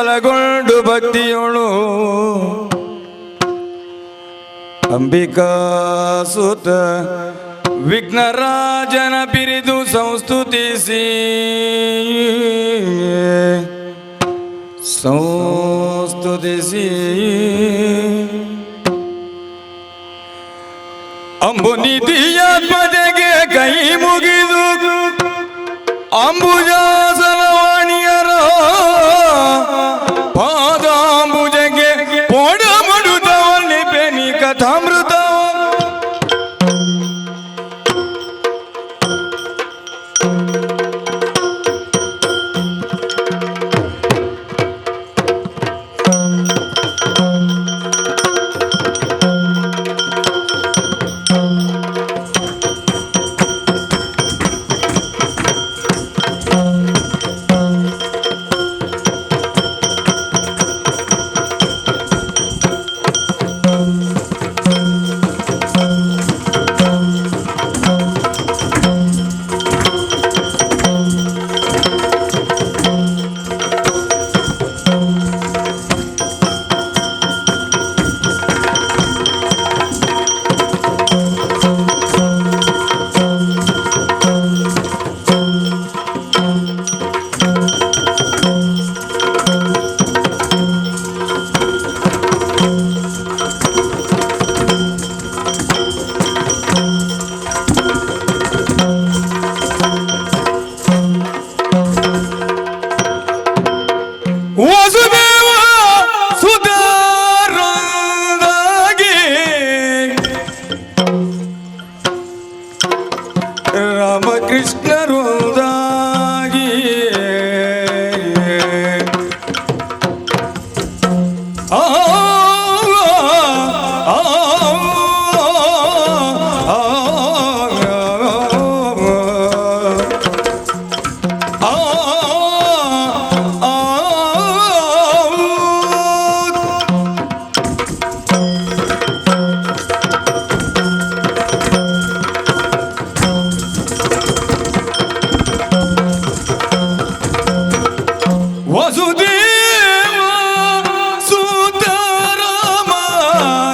ಬಲಗೊಂಡು ಭಕ್ತಿಯೋಳು ಅಂಬಿಕಾ ಸುತ ವಿಘ್ನರಾಜನ ಬಿರಿದು ಸಂಸ್ತುತಿಸಿ ಸಂಸ್ತುತಿಸಿ ಅಂಬುನಿಧಿಯ ಪದೆಗೆ ಕೈ ಮುಗಿದು ಅಂಬುಜಾಸನವಾಣಿಯರ ಪಾದಾಂಬುಜಗೆ ಪೋಡ ಮಡುತ್ತವಲ್ಲಿ ಬೆನಿ ಕಥಾಮೃತ. ವಾಸುದೇವ ಸುಧಾರಂದಾಗಿ ರಾಮಕೃಷ್ಣರುಂದಾಗಿ ಆ ಆ ಆ ಆ ಆ ವಸುದೇವ ಸುತ ರಾಮ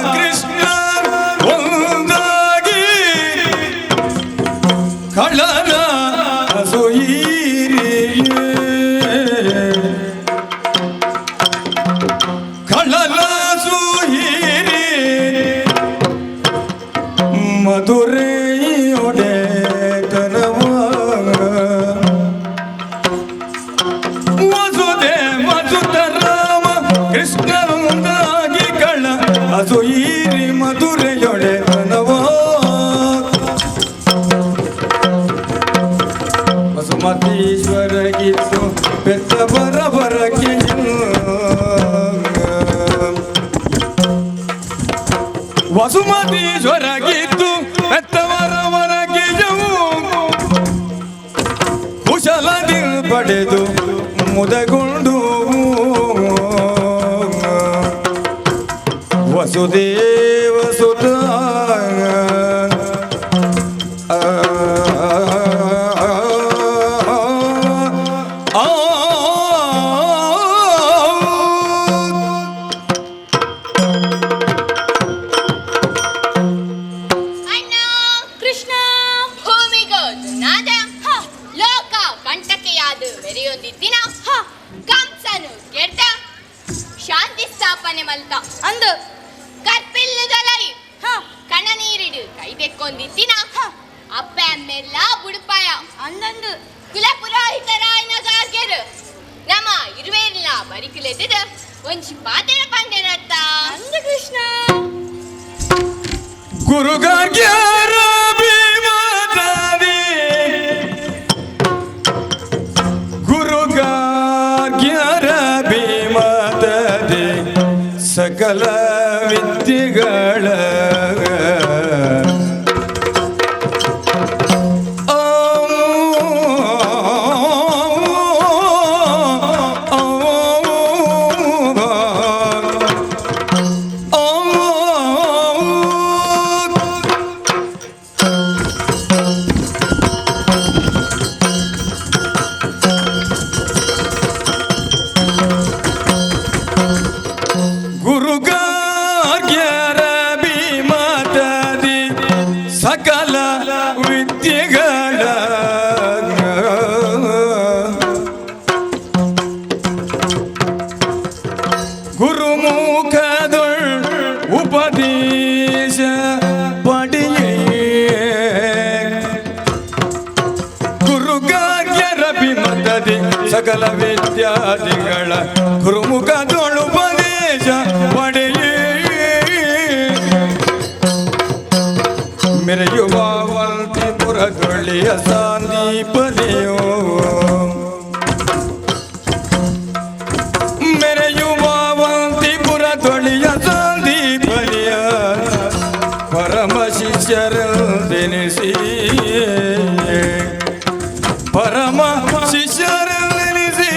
ಕೃಷ್ಣ ಒಂದಾಗಿ ಕಳ್ಳನ ಸುಯಿರಿ ಕಳ್ಳನ ಸುಯಿರಿ ಮಧುರೆಯೊಡೆ ತನವ ವಸುದೇವ ಸುತ ರಾಮ ಕೃಷ್ಣನೊಂದಾಗಿ ಕಳ್ಳ ಅಸುಯಿರಿ ಮಧುರೆಯೊಡೆ ತನವ ವಸುಮತೀಶ್ವರಗಿತ್ತು ಬೆತ್ತ ಬರ ಬರಕ್ಕೆ ವಸುಮತೀಶ್ವರಗಿತ್ತು ಬೆತ್ತವರ ವರಗೆಯವು ಕುಶಲದಿ ಪಡೆದು ಮುದಗೊಂಡು ವಸುದೇವ ಸುತ ಆ ಆ ಅಣ್ಣ ಕೃಷ್ಣ ಭೂಮಿಗೋದು ನಾದ ಲೋಕ ಕಂಟಕೆಯಾದ ಮೆರೆಯೊಂದಿದ್ದಿನ ಕಂಸನು ಗೆದ್ದ ಶಾಂತಿ ಸ್ಥಾಪನೆ ಮಲ್ತ ಅಂದು ಕರ್ಪಿಲ್ಲದಲೈ ಕಣನೀರಿಡು ಕೈದೆಕ್ಕೊಂದಿದ್ದಿನ ಅಪ್ಪ ಅಮ್ಮೆಲ್ಲ ಬುಡುಪಾಯ ಅಂದಂದು ಕುಲ ಪುರೋಹಿತರಾಯನ ಗಾರ್ಗೆರು ನಮ್ಮ ಇರುವೇರ್ಲ ಬರಿಕುಲೆದ್ದಿದ ಒಂಜಿ ಪಾತೆರ ಪಂಡೆರತ್ತ ಅಂದು ಕೃಷ್ಣ ಗುರುಗಾರ್ಗ್ಯಾರ ಭೀಮತಾದಿ ಗುರುಗಾರ್ಗ್ಯಾರ ಭೀಮತಾದಿ ಸಕಲ ವಿದ್ಯೆಗಳ ಗುರುಮುಖದೊಳ್ ಉಪದೇಶ ಪಡೆಯೇ. ಗುರುಗಾರ್ಯರ ಬಿಮತದಿ ಸಕಲ ವಿದ್ಯಾದಿಗಳ ಗುರುಮುಖದೊಳುಪದೇಶ ಪಡೆಯೇ. ಮೆರೆಯುವ ವಂತಿಪುರದೊಳಿಯ ಸಾಂದೀಪನಿಯೋ, ಮೆರೆಯುವ ವಂತಿಪುರದೊಳಿಯ ಸಾಂದೀಪನಿಯ ಪರಮ ಶಿಷ್ಯರೆಂದೆನಿಸಿ, ಪರಮ ಶಿಷ್ಯರೆಂದೆನಿಸಿ.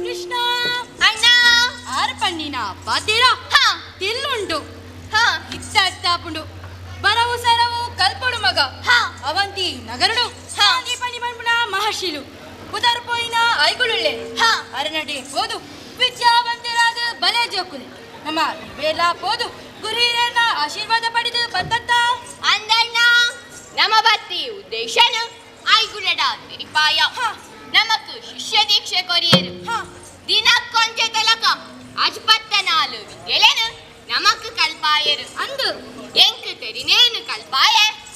ಕೃಷ್ಣ. ಅಣ್ಣ. ಆರ್ ಪಣ್ಣಿನ ಪಾತೀರ ತಿಲ್ಲುಂಡು. ಇತ್ತ ಅತ್ತಾಪುಂಡು ಬರವು ಸರವು ಕಲ್ಪಡು ಮಗ. ಅವಂತಿ ನಗರುಡು ಪಣಿ ಪಣ್ಪುಣ ಮಹರ್ಷಿಲು ಉದರ್ ಪೋಯಿನ ಐಗುಳುಳ್ಳೆ. ಅರನಡೆ ಪೋದು ವಿದ್ಯಾವಂತರಾದ ಬಲೆ ಜೋಕುಲೆ ನಮ್ಮ ಬೇಲ ಪೋದು ಗುರುಹಿರಿಯರ ಆಶೀರ್ವಾದ ಪಡೆದು ಬತ್ತತ್ತ. ಅಂದಣ್ಣ, ನಮ್ಮ ಬತ್ತಿ ಉದ್ದೇಶನು ಐಗುಳಡ ತಿರಿಪಾಯ. ನಮಕ್ ಶಿಷ್ಯ ದೀಕ್ಷೆ ಕೊರಿಯರು. ದಿನಕ್ಕೊಂಜೆ ತಲಕ ಅಜ್ಪತ್ತ ನಾಲು ವಿದ್ಯೆಲೆನು ನಮಕ್ ಕಲ್ಪಾಯರು. ಅಂದು. ಎಂಕ್ ತೆರಿನೇನು ಕಲ್ಪಾಯ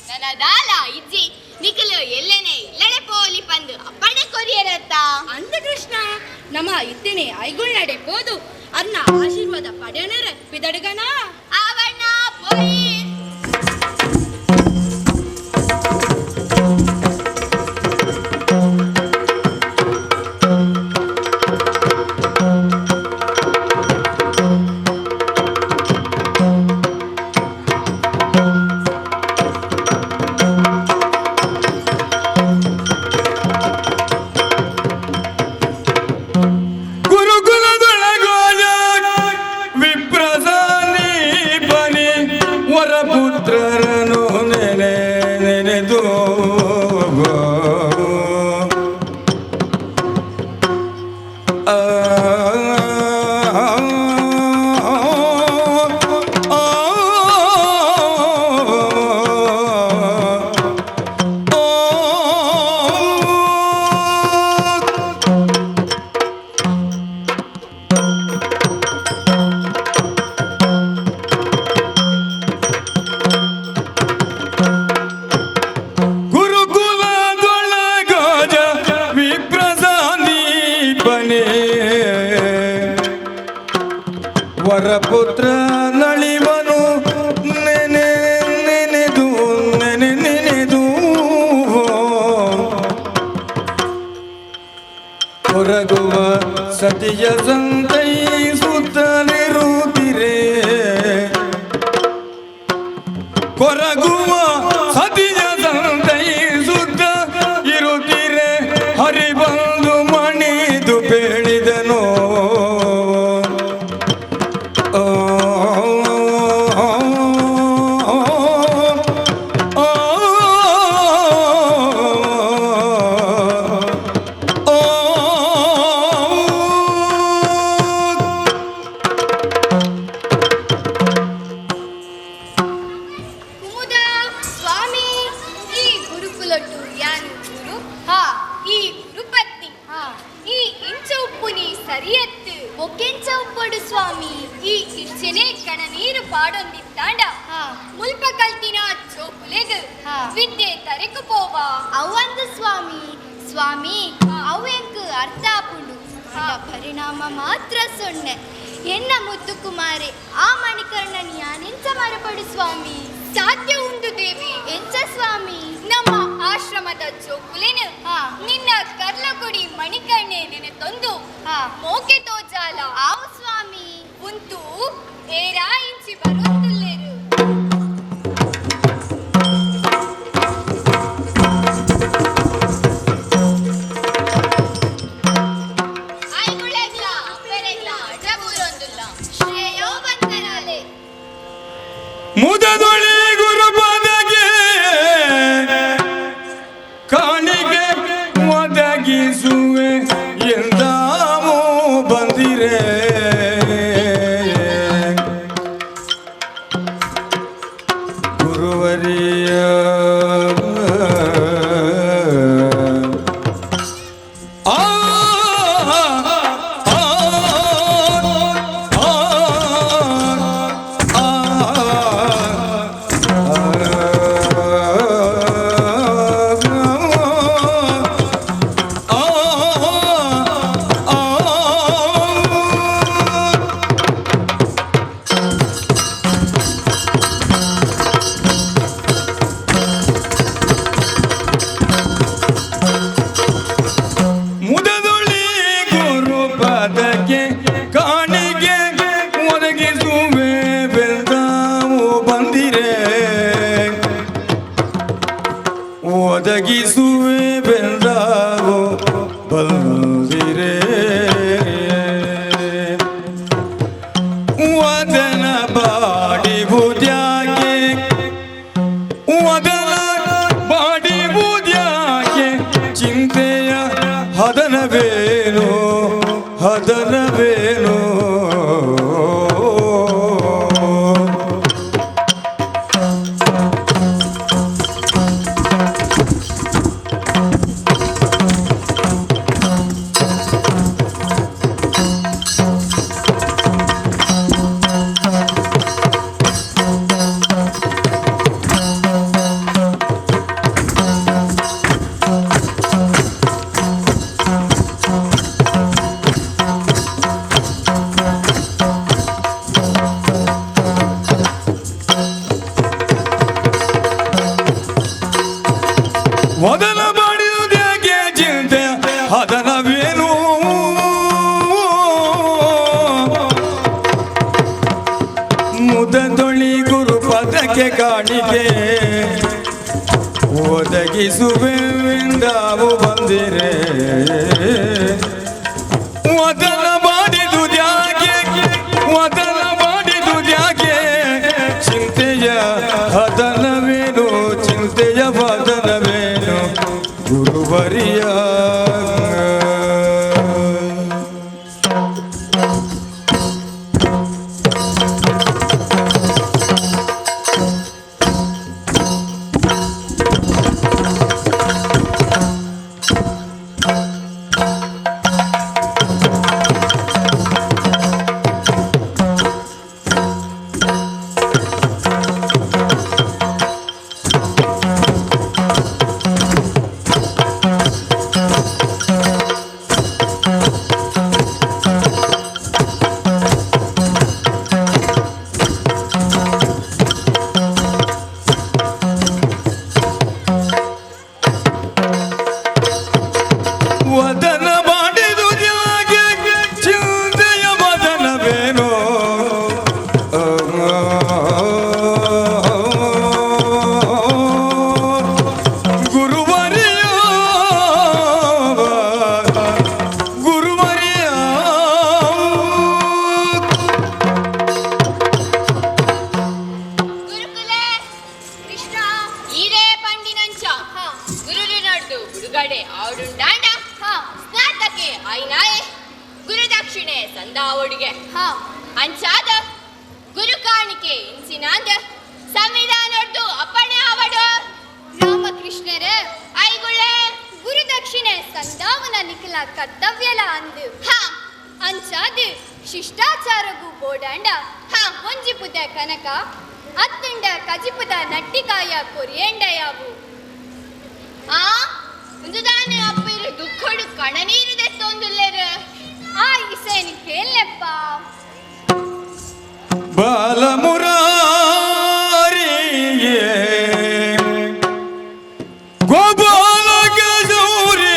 ನನ್ನ ದಾಲ ಇಜ್ಜಿ, ನಿಖಲು ಎಲ್ಲೆನೆ ಇಲ್ಲಡೆ ಪೋಲಿ ಪಂದು ಅಪ್ಪಣೆ ಕೊರಿಯರತ್ತ. ಅಂದ ಕೃಷ್ಣ, ನಮ್ಮ ಇತ್ತನೆ ಐಗುಳ್ನಡೆ ಪೋದು ಅರ್ನ ಆಶೀರ್ವಾದ ಪಡೆಯನರ ಪಿದಡುಗನ. ಆವಣ್ಣ, ಪೋಯಿ. ಗುರುಕುಲದೊಳಗೋಜ ವಿಪ್ರಸಾನೀಪನಿ ವರಪುತ್ರರನು ನೆನೆ ನೆನೆದು ಆ ಆ ಆ. ಗುರುಕುಲದೊಳಗಜ ವಿಪ್ರಸಾದೀಪನೆ ವರಪುತ್ರ ನಳಿವನು ನೆನೆ ನೆನೆದು ನೆನೆ ನೆನೆದು ಹೊರಗುವ ಸತಿಯ ಸಂತೈಸುತ್ತಲಿರುತ್ತಿರೇ, ಕೊರಗುವ ಸತಿಯ ಸಂತೈಸುತ್ತ ಇರುತ್ತೀರೆ. ಹರಿ ಬಂದು ಮಣಿದು ಬೇಳಿದನು. ಆ, ಆ, ಆ, ಆ. ಕುಮುದ. ಸ್ವಾಮಿ, ಈ ಗುರುಕುಲಟ್ಟು ಯಾನು ಗುರು, ಈ ಗುರುಪತ್ನಿ. ಈ ಇಂಚ ಉಪ್ಪುನಿ ಸರಿಯತ್ತು ಒಕ್ಕೆಂಚ ಉಪ್ಪಡು ಸ್ವಾಮಿ. ಈ ಇರ್ಚನೆ ಕಣ ನೀರು ಪಾಡೊಂದಿತ್ತಾಂಡ ಮುಲ್ಪ ಕಲ್ತಿನ ಚೋಕುಲೆಗ್ ವಿದ್ಯೆ ತರೆಕು ಪೋವ. ಅವಂದು ಸ್ವಾಮಿ. ಸ್ವಾಮಿ, ಅವು ಎಂಕ್ ಅರ್ಥ ಆಪುಂಡು, ಆಂಡ ಪರಿಣಾಮ ಮಾತ್ರ ಸೊನ್ನೆ. ಎನ್ನ ಮುದ್ದು ಕುಮಾರೆ ಆ ಮಣಿಕರ್ಣನ್ ಯಾನೆಂಚ ಮರಪಡು ಸ್ವಾಮಿ? ಸಾಧ್ಯ ಉಂಡು ದೇವಿ. ಎಂಚ ಸ್ವಾಮಿ? ನಮ್ಮ ಆಶ್ರಮದ ಜೋಕುಲೇನು ನಿನ್ನ ಕರ್ಲಗುಡಿ ಮಣಿಕರ್ಣೆ ನೆನೆ ತಂದು ಮೋಕೆ ತೋಜಾಲ. ಆವು ಸ್ವಾಮಿ. ಉಂತು ಏರಾ ಇಂಚಿ ಬರುತ್ತುಲ್ಲೇರು. ಐಗುಳೆಗ್ಲ ಅಪ್ಪೆರೆಗ್ಲ ಅಡ್ಡಬೂರೊಂದುಲ್ಲ ಶ್ರೇಯೋ ಬಂದರಾಲೆ. ಮುದದೊಳಿ ಗುರುಪದಗೆ ಕಾಣಿಕೆ ಒದಗಿಸುವೆ ಎಂದಾಮೋ ಬಂದಿರೆ. ಒದಗಿಸುವೆ ಬೆಂದಾವು ಬಂದಿರೆ ವದನ ಬಾಡಿಬುದ್ಯಾಕೆ ವದನ ಬಾಡಿಬುದ್ಯಾಕೆ ಚಿಂತೆಯ ಹದನವೇನು ಹದನವೇನು ವದನ ಮಾಡಿದುದ್ಯಾಕೆ ಚಿಂತೆ ಹದನವೇನು ಮುದದೊಳಿ ಗುರು ಪದಕ್ಕೆ ಕಾಣಿಕೆ ಒದಗಿಸುವೆಂದಾವು ಬಂದಿರೆ ವದನ ಮಾಡಿದುದ್ಯಾಕೆ ವದನ ಮಾಡಿದುದ್ಯಾಕೆ ಚಿಂತೆಯ ಹದನವೇನು ಚಿಂತೆಯ ವದನವೇನು ಗುರುವರಿಯ ವದನ ಮಾಡಿದು ಜಾಗೆ ಚಿಂತೆಯ ವದನವೇನು ಗುರುವರಿಯ ಗುರುವರಿಯ ಗುರುಕುಲೆ ಕೃಷ್ಣ ಈರೇ ಪಂಡಿನಂಚ ಗುರುರು ನಡ್ದು ಬಿಡುಗಡೆ ಆಡುಂಡಾಂಡ ಸ್ನಾತಕೆ ಐನಾಯೆ ಗುರುದಕ್ಷಿಣೆ ಸಂದಾವೊಡಿಗೆ ಅಂಚಾದ ಗುರು ಕಾಣಿಕೆ ಇನ್ಸಿನಾಂದ ಸಂವಿಧಾನೊಡ್ದು ಅಪ್ಪಣೆ ಆವಡು ರಾಮಕೃಷ್ಣರೇ ಐಗುಳೆ ಗುರುದಕ್ಷಿಣೆ ಸಂದಾವನ ನಿಖಲ ಕರ್ತವ್ಯಲ ಅಂದು ಅಂಚಾದು ಶಿಷ್ಟಾಚಾರಗೂ ಬೋಡಾಂಡ ಒಂಜಿಪುದ ಕನಕ ಅತ್ತುಂಡ ಕಜಿಪುದ ನಟ್ಟಿಕಾಯ ಕೊರಿಯಂಡಯಾವು ಆ ಉಂದುದಾನೆ ಅಪ್ಪಿರು ದುಃಖಡು ಕಣನೀರು ದೆತ್ತೊಂದುಲ್ಲೇರು ಆ ಇಸೇನಿ ಕೇಳ್ಲೆಪ್ಪ ಬಾಲಮುರಾರಿಯೇ ಗೋಪಾಲ ಗೌರಿ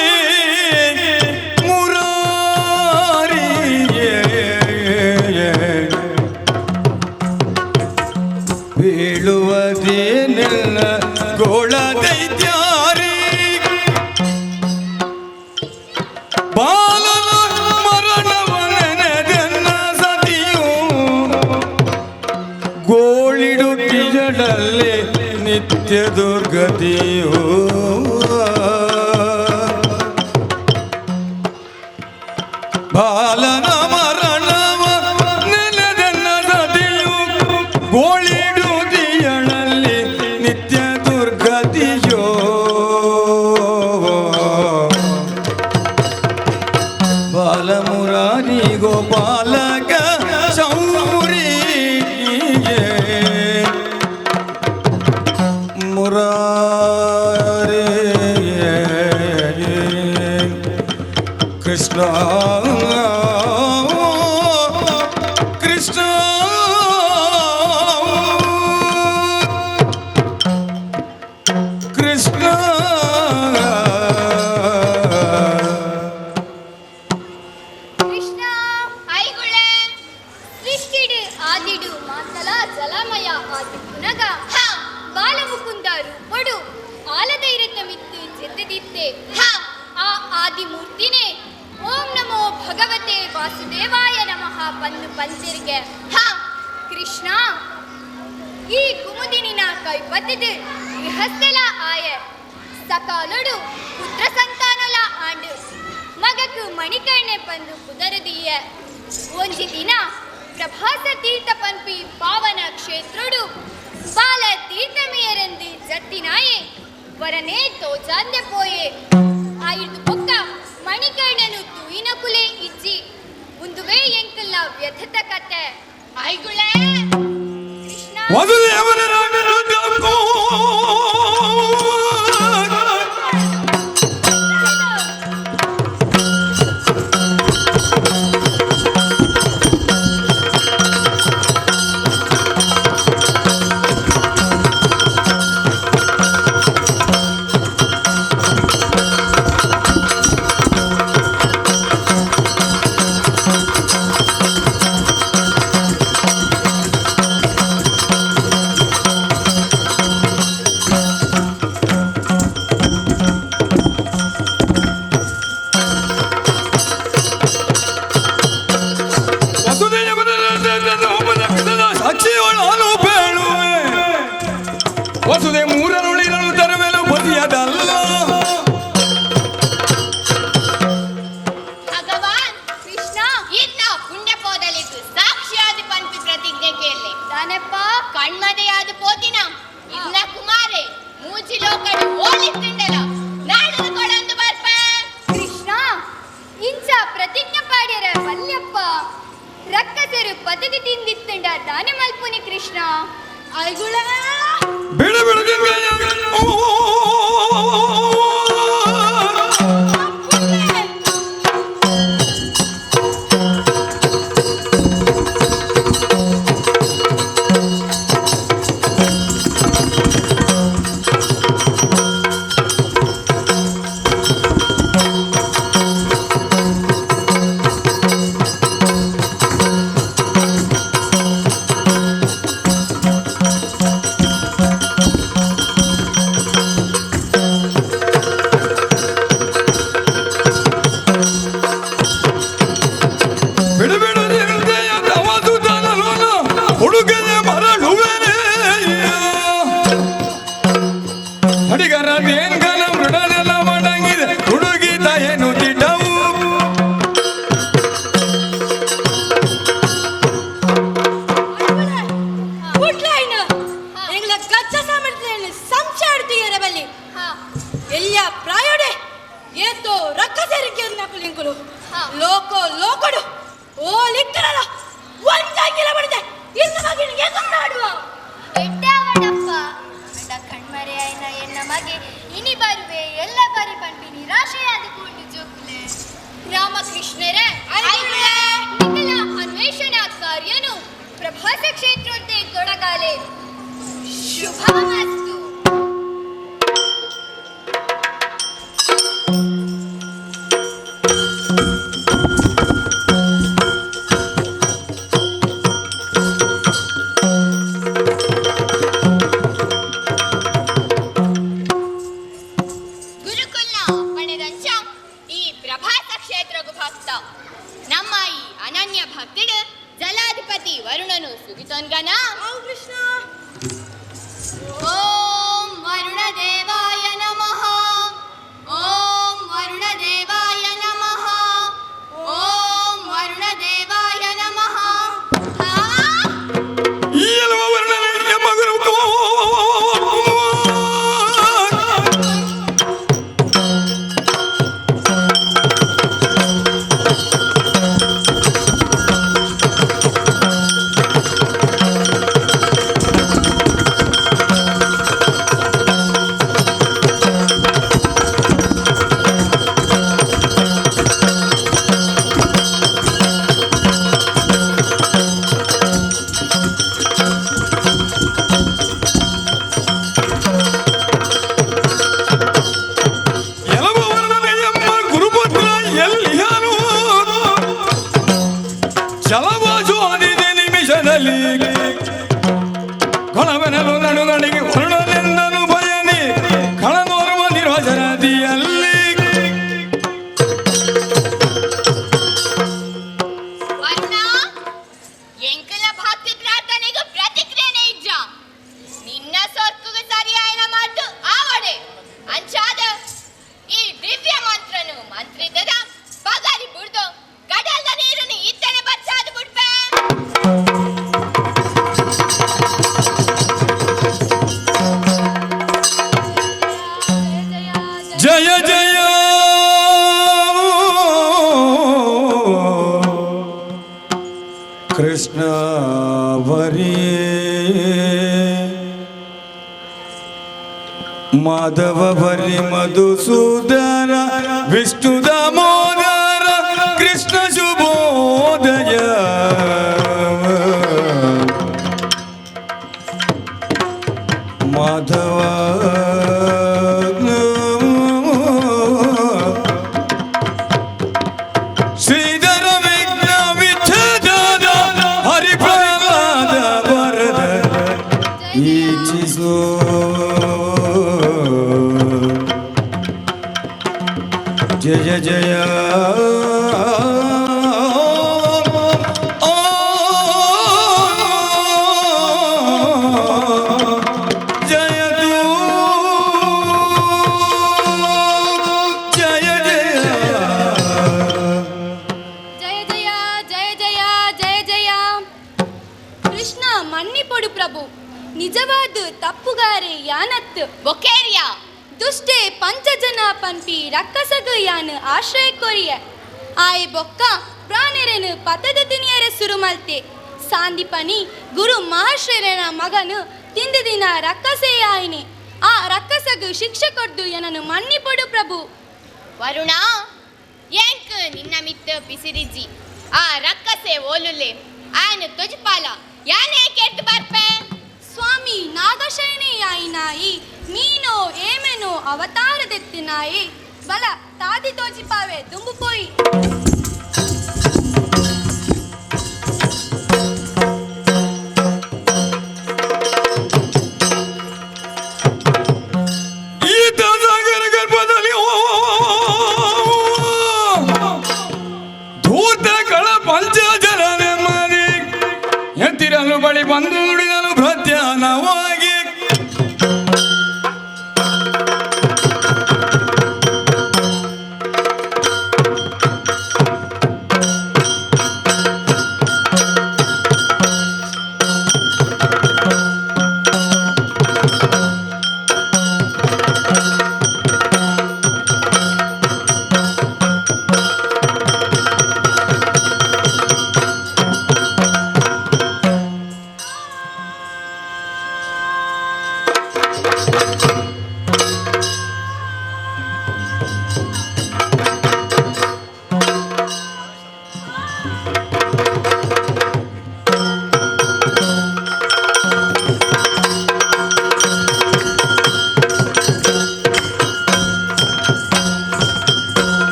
ಮುರಾರಿಯೇ ಬೀಳುವುದೇನೆಲ್ಲ ಗೋಳ ದೈತ್ಯಾರಿ ಬಾಲನ ಮರಣವನೆನೆದೆನ್ನ ಸತಿಯು ಗೋಳಿಡುತ್ತಿಜಡಲ್ಲಿ ನಿತ್ಯ ದುರ್ಗತಿಯು ಬಾಲನ ಮರಣವ ನೆನೆದೆನ್ನ ಸತಿಯು ಗೋಳಿಡುತ್ತಿಯಳಲ್ಲಿ ನಿತ್ಯ ದುರ್ಗತಿಯೋ ಬಾಲಮುರಾರಿ ಗೋಪಾಲಕ ಶೌರಿಯೇ ಮುರಾರೇ ಕೃಷ್ಣ ಕೃಷ್ಣ ಕೃಷ್ಣ ಕೃಷ್ಣ ಐಗುಳೆ ಸೃಷ್ಟಿಡು ಆದಿಡು ಮಾತಲ ಜಲಮಯ ಆದಿ ಪುನಗ ಬಾಲಮುಕುಂದ ರೂಪಡು ಆಲದ ಇರತ ತೂತೆ. ಆ ಆದಿಮೂರ್ತಿನೇ ಓಂ ನಮೋ ಭಗವತೆ ವಾಸುದೇವಾಯ ನಮಃ ಪಂದು ಪಂಚರಿಗೆ. ಕೃಷ್ಣ ಈ ಕುಮುದಿನಿನ ಕೈಪತ್ತಿದು ಗೃಹಸ್ಥಲ ಆಯ ಸಕಾಲೊಡು ಪುತ್ರ ಸಂತಾನಲ ಆಂಡು ಮಗಕು ಮಣಿಕರ್ಣೆ ಬಂದು ಪುದರದೀಯ. ಒಂಜಿ ದಿನ ಪ್ರಭಾಸ ತೀರ್ಥ ಪಂಪಿ ಪಾವನ ಕ್ಷೇತ್ರಡು ಬಾಲ ತೀರ್ಥಮಿಯರೆಂದು ಜತ್ತಿನಾಯೆ ವರನೇ ತೋಜಾಂದೆ ಪೋಯೆ. ಆಯಿರ್ದು ಬೊಕ್ಕ ಮಣಿಕರ್ಣನು ತೂಯಿನ ಕುಲೆ ಇಜ್ಜಿ ಉಂದುವೇ ಎಂಕಲ್ಲ ವ್ಯಥತ ಕತೆ. ಐಗುಳೇ ಕೃಷ್ಣ ವಸುದೆ ಮೂರನುಳಿರಲು ತರುವೆನು ಬದಿಯದಲ್ಲ. ಭಗವಾನ್ ಕೃಷ್ಣ ಇನ್ನ ಪುಣ್ಯ ಪೋದಲಿದ್ದು ಸಾಕ್ಷಿಯಾದ ಪಂಪಿ ಪ್ರತಿಜ್ಞೆ ಕೇಳಿ ದಾನಪ್ಪ ಕಣ್ಮದೆಯಾದ ಪೋತಿನ ಇನ್ನ ಕುಮಾರೆ ಮೂಜಿ ಲೋಕಡು ಓಲಿತ್ತಿಂಡಲ ನಾಡದು ಕೊಡೊಂದು ಬರ್ಪ. ಕೃಷ್ಣ ಇಂಚ ಪ್ರತಿಜ್ಞೆ ಪಾಡ್ಯರ ವಲ್ಯಪ್ಪ ರಕ್ಕಸರು ಪದವಿ ತಿಂದಿತ್ತಂಡ ದಾನ ಮಲ್ಪುನಿ ಕೃಷ್ಣ. ಐಗುಳ ಬಿಡು ಬಿಡು. ಬಿಡು ಬಿಡು ಹುಡುಗನೆ ಮರಳುವೆನೆ ಹಡಿಗರ ದೇನ್ಗನ ಮೃಡನೆಲ್ಲ ಮಡಂಗಿದೆ ಹುಡುಗಿ ತಾಯೇನು ತಿಟವು. ಗುಡ್ಲೈನ್ ಎಂಗ್ಲ ಕಚ್ಚ ಸಾಮರ್ಥ್ಯ ಸಂಚಾಡ್ತೀಯರ ಬಲ್ಲಿ ಎಲ್ಲ ಪ್ರಾಯೋಡೆ ಏತೋ ರಕ್ಕ ಸೇರಿಕೆ ನಕುಲಿಂಕುಲು ಲೋಕೋ ಲೋಕಡು ಓ ಲಿಕ್ಕರಲ್ಲ ಒಂದಾಗಿಲ್ಲ ಬಡಿದೆ ಇನ್ನು ಮಗನಿಗೆ ಕೊಂಡಾಡುವ ಎಡ್ಡಾವಡಪ್ಪ ಅಂಡ ಕಣ್ಮರೆಯಾಯಿನ ಎನ್ನ ಮಗೆ ಇನಿ ಬರುವೆ ಎಲ್ಲ ಬರಿ ಪಂಪಿ ನಿರಾಶೆಯಾದ ಕೂಂಡು ಜೋಕುಲೆ. ರಾಮಕೃಷ್ಣರೇ ನಿಖಲ ಅನ್ವೇಷಣಾ ಕಾರ್ಯನು ಪ್ರಭಾಸ ಕ್ಷೇತ್ರೋದ್ದೆ ತೊಡಗಾಲೆ. ಶುಭಮಸ್ತು. ಗುರುಕುಲ್ನ ಪಣೆದಂಚ ಈ ಪ್ರಭಾಸ ಕ್ಷೇತ್ರಗು ಭಕ್ತ ನಮ್ಮ ಈ ಅನನ್ಯ ಭಕ್ತಿಡು ಜಲಾಧಿಪತಿ ವರುಣನು ಸುಗಿತೊನ್ಗನ. ಕೃಷ್ಣ ಓಂ ವರುಣದೇವಾಯ ನಮಃ. ಓಂ ವರುಣದೇವಾಯ ನಮಃ. ಓಂ ವರುಣದೇವಾಯ ನಮಃ. ಈ ಎಲುವ ವರ್ಣನೆ ಮಗನು ಆ ಜಯ ಜಯ ಕೃಷ್ಣ ವರಿ ಮಾಧವ ವರಿ ಮಧುಸೂದನ ವಿಷ್ಣು ದಾಮೋದರ ಕೃಷ್ಣ ಶುಭೋದಯ ಮಾಧವ ಶ್ರೀಧರ ವಿಘ್ನ ವಿಚ್ಛೇದನ ಹರಿಪ್ರಹ್ಲಾದ ವರದ ಈಚಿಸು ಜಯ ಜಯ ಜಯತು ಜಯ ಜಯ ಜಯ ಜಯ ಜಯ ಜಯ ಜಯ ಜಯ ಕೃಷ್ಣ ಮನ್ನಿಪೊಡು ಪ್ರಭು ನಿಜವಾದ ತಪ್ಪುಗಾರೆ ಯಾನತ್ ಬೊಕೇರಿಯಾ ದುಷ್ಟೆ ಪಂಚಜನ ಪನ್ಪಿ ರಕ್ಕಸಗು ಯಾನ್ ಆಶ್ರಯ ಕೊರಿಯ ಆಯ್ ಬೊಕ್ಕ ಪ್ರಾಣರೆನು ಪತದ ತಿನಿಯರೆ ಸುರುಮಲ್ತೆ ಸಾಂದಿಪನಿ ಗುರು ಮಹರ್ಷರನ ಮಗನು ತಿಂದು ದಿನ ರಕ್ಕಸೆ ಆಯಿನಿ ಆ ರಕ್ಕಸಗು ಶಿಕ್ಷೆ ಕೊಡ್ದು ಎನನು ಮನ್ನಿಪೊಡು ಪ್ರಭು. ವರುಣ ಎಂಕ್ ನಿನ್ನ ಮಿತ್ತ ಪಿಸಿರಿಜಿ ಆ ರಕ್ಕಸೆ ಓಲುಲೆ ಆನು ತೊಜಪಾಲ ಯಾನೇ ಕೆಟ್ಟು ಬರ್ಪೆ. ಸ್ವಾಮಿ ನಾಗಶಯನೇ ಆಯಿನಾಯಿ ಮೀನೋ ಏಮೆನೋ ಅವತಾರದೆತ್ತಿನಾಯಿ ಬಲ ತಾದಿ ತೋಜಿಪಾವೆ ದುಂಬು ಪೋಯಿ. ಈತ ಸಾಗರ ಗರ್ಭದಲ್ಲಿ ಧೂತಗಳ ಪಂಚ ಜನನೆಮ್ಮದಿ ಎತ್ತಿರಲು ಬಳಿ ಬಂದು ನುಡಿದನು ಪ್ರತ್ಯಾನವಾಗಿ.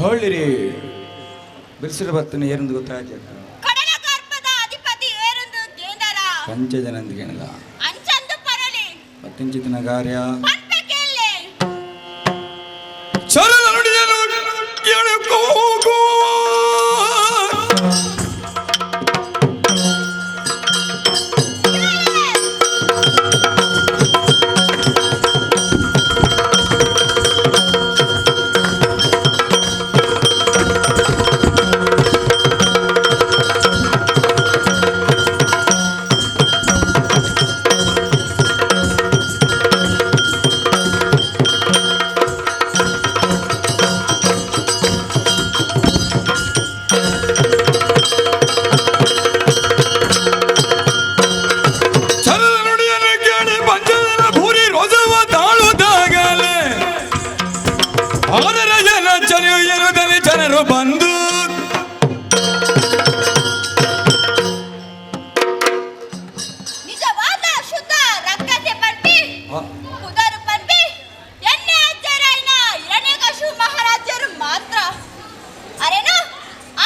ಹೊಳ್ಳಿರಿ ಬಿಸಿಲು ಬತ್ತನೆ ಏನೆಂದು ಗೊತ್ತಾಯ್ತು. ಕಡಲ ಗರ್ಭದ ಅಧಿಪತಿ ಏರೆಂದು ಕೇಂದರ ಪಂಚಜನಂದಿಗೆನಲ್ಲ ಅಂಚಂದು ಪರಳಿ ಪತ್ತಿಂಚಿತನ ಕಾರ್ಯ ಪನ್ಪೆ ಕೇಳೆ. ಚರಣ ನುಡಿಯನು ಕೇಳಿಕೋ. ಆ ಪುದರು ಪನ್ಪಿ ಎನ್ನೆ ಅಜ್ಜರಾಯಿನ ಹಿರಣ್ಯಕಶು ಮಹಾರಾಜರು ಮಾತ್ರ ಅರೇನ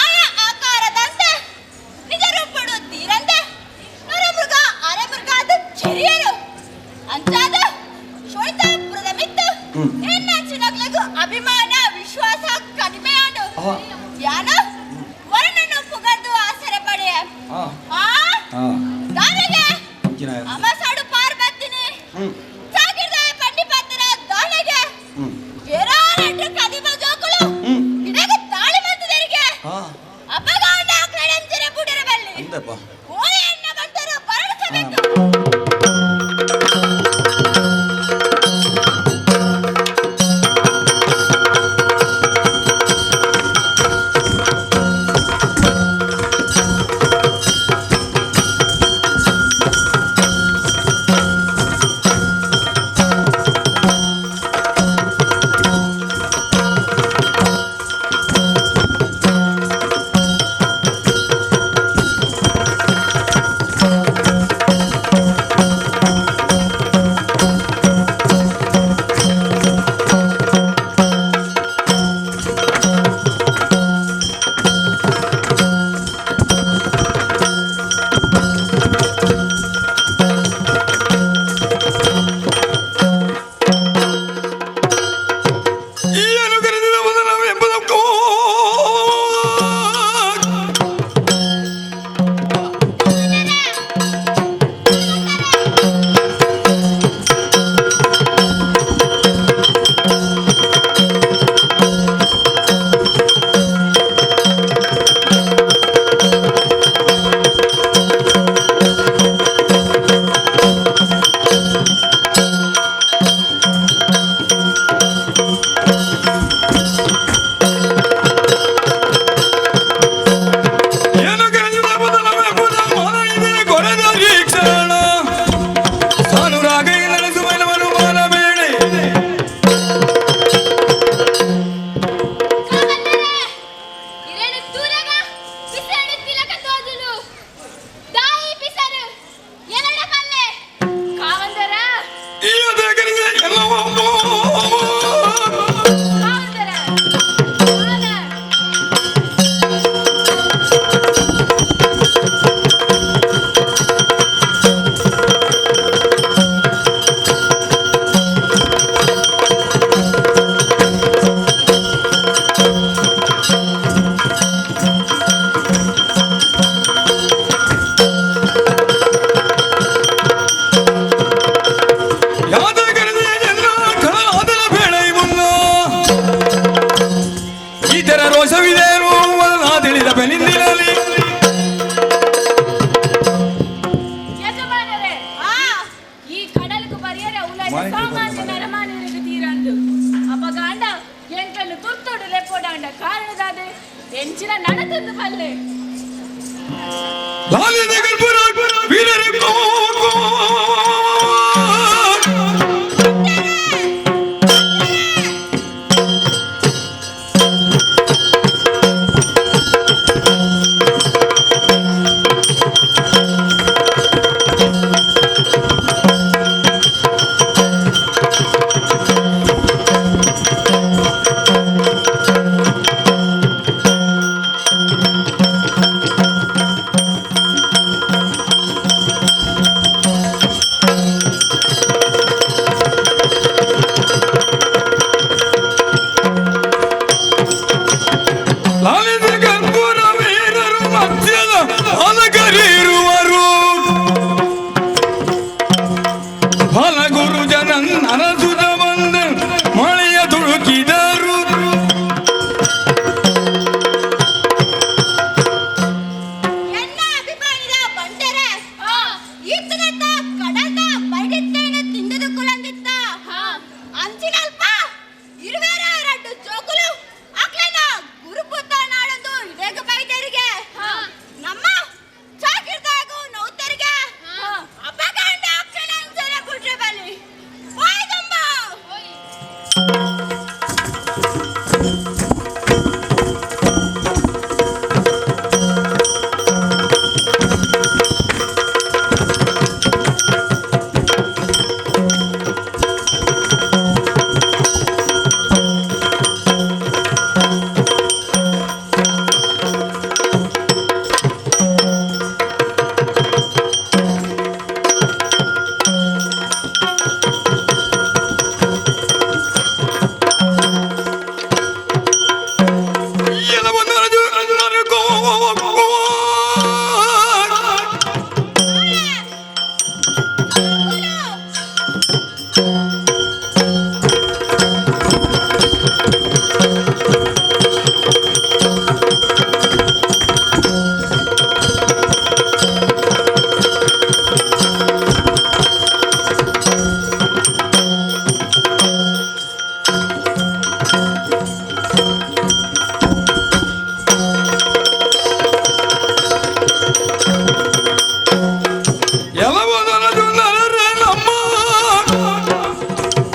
ಆಯ ಆಕಾರದಂತೆ ನಿಜ ರೂಪಡು ತೀರಂತೆ ನರಮೃಗ ಅರೆಮೃಗ ಅದ ಚೆರಿಯರು ಅಂಚಾದ ಶೋಣಿತಾಪುರದ ಮಿತ್ತು ಎನ್ನಂಚಿನಗ್ಲಗು ಅಭಿಮಾನ ವಿಶ್ವಾಸ ಕಡಿಮೆಯಾಡು ಯಾನ ವರುಣನು ಪುಗರ್ದು ಆಸರೆ ಪಡೆಯ ಆ ದಾನೆಗೆ ಅಮಸಾಡು ಪಾರ್ ಬರ್ತೀನಿ ಸಾಗಿರ್ದಾಯ ಪಂಡಿ ಪಾತ್ರ ದಾನೆಗೆ ಏರಾರಟ್ರು ಕದಿಮ ಜೋಕುಲು ಇದಾಗ ದಾಳಿ ಬಂದಿದರಿಗೆ ಅಪಗಾಂಡ ಆಕ್ರಡಂಚಿನ ಬುಡರ ಬಲ್ಲಿ ಓಯಣ್ಣ ಬಂದರು ಬರಡಿಸಬೇಕು.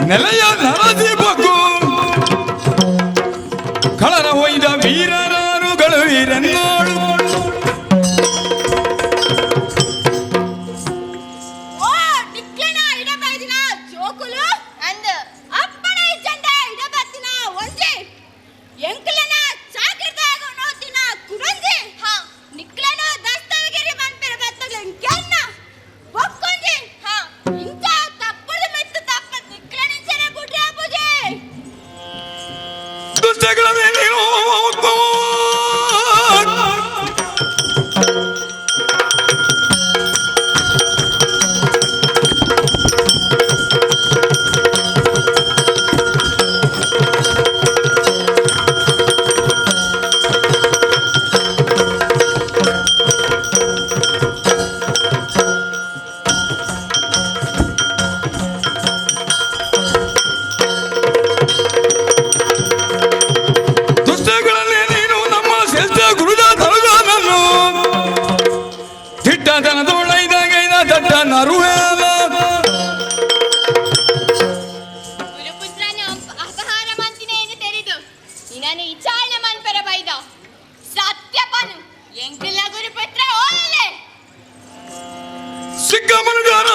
ನೆಲೆಯ ನರದೀಪಕ್ಕೂ ಕಳನ ಒಯ್ದ ವೀರರಾರುಗಳು ವೀರನ್ನೋಳು. ಓ ನಿಕ್ಲೆನ ಇಡಬೈದಿನ ಜೋಕುಲು ಅಂದ್ ಅಪ್ಪಣ ಇಜ್ಜಂದ ಇಡಬತ್ತಿನ ಒಂಜಿ ಎಂಕ್ಲೆನ ಚಾಕಿರ್ದಾಗ ನೋತಿನ ಕುರಂಜಿ ಹಾ ನಿಕ್ಲೆನ ದಸ್ತವಗಿರಿ ಮನ್ಪೆರ ಬತ್ತಗ್ಲೆನ್ ಕೆನ್ನ ಬೊಕ್ಕೊಂಜಿ ಹಾ ಇಂಚ ತಪ್ಪುದ ಮೆತ್ತು ತಪ್ಪ ನಿಕ್ಲೆನ ಇಂಚನೆ ಬುಡ್ರೆ ಬುಜಿ ದುಷ್ಟಗಳ ಮೇಲೆ ದುಷ್ಟಗಳಲ್ಲಿ ನೀನು ನಮ್ಮ ಶ್ರೇಷ್ಠ ಗುರುದ ತರುಗಾನನ್ನು ದಿಟ್ಟತನದೊಳೈದಾಗೈದ ದಟ್ಟ ನರುವೇಲ. ಗುರುಪುತ್ರನ ಅಪಹಾರ ಮಂತಿನೇನು ತೆರೆದು ನಿನ್ನನ್ನು ವಿಚಾರಣೆ ಮನ್ಪೆರ ಬೈದ ಸತ್ಯಪನು ಎಂಕಿಲ್ಲ ಗುರುಪುತ್ರ ಓಲಲೆ ಸಿಕ್ಕ ಮನುಜರ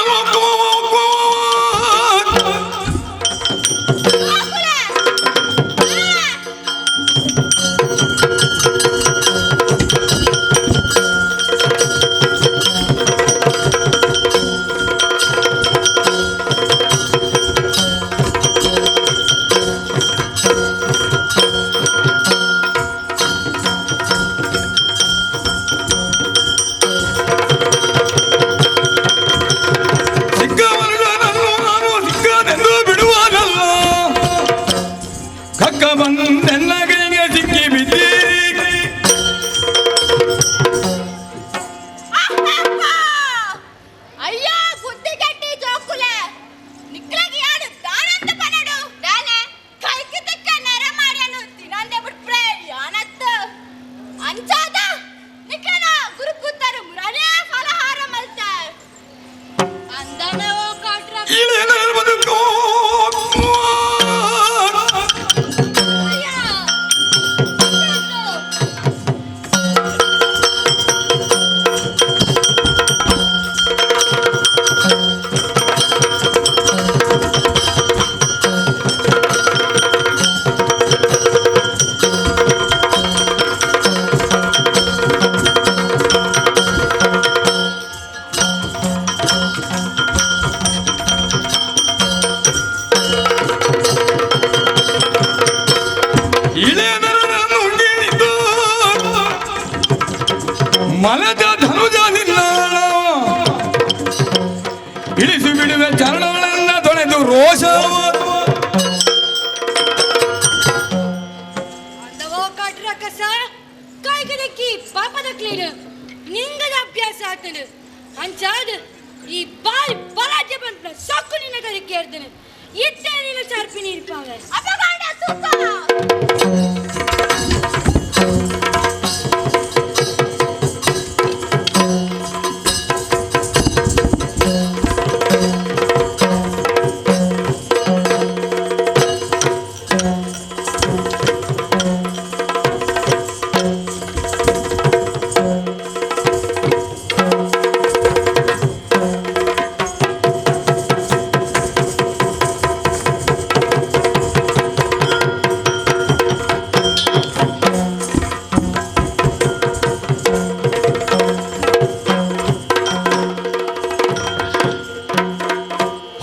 ಸಿಕ್ಕ ಮನುಜನನ್ನು ನಾನು ಸಿಕ್ಕನೆಂದು ಬಿಡುವನಲ್ಲ. ಕಕ್ಕ ಬಂದೆನ್ನ ಕೈಗೆ ಸಿಕ್ಕಿ ಬಿದ್ದೀರಿ. ಅಯ್ಯೋ ಬುದ್ಧಿ ಗಟ್ಟಿ ಜೋಕುಲೆ ನಿಕ್ಲಗಿ ಯಾಡು ದಾನಂತ ಪನಡು ದಾನೆ ಕೈకి ತಕ್ಕ ನರ ಮಾಡ್ಯಾನು ತಿನಂದೆ ಬಿಟ್ರೆ ಯಾನತ್ತ ಅಂಚಾದ ನಿಕ್ಲನ ಗುರುಪುತ್ತರು ಮುರನೇ ಫಲಹಾರ ಮಲ್ತೆ ಅಂದನವೋ ಕಾಟ್ರ. ಇಳೆನರು ಬದುಕು. ಅಯ್ಯ ಇಳೆನರನ್ನು ಉಂಡಿದ್ದು ಮಲದ ಧನುಜ ನಿನ್ನಾಳ ಇಳಿಸಿ ಬಿಡುವೆ ಚರಣಗಳನ್ನ ತೊಳೆದು ರೋಷವ. ಅಂದವೋ ಕಾಟ್ರ ಕಸ ಕಾಯ್ಗದಕ್ಕಿ ಪಾಪದ ಕ್ಲೀನ್ ನಿಂಗದ ಅಭ್ಯಾಸ ಆತನು ಅಂಚಾದ ಈ ಬಾರಿ ಬಲಾಜೆ ಬಂತ ಸೊಕ್ಕು ನಿನ್ನ ಕಡೆ ಕೇಳ್ತಾನೆ ಇತ್ತೆ ನೀನು ಚಾರ್ಪಿ ನೀರ್ಪಾವೆ. ಅಪಗಾಂಡ ತೂಕ.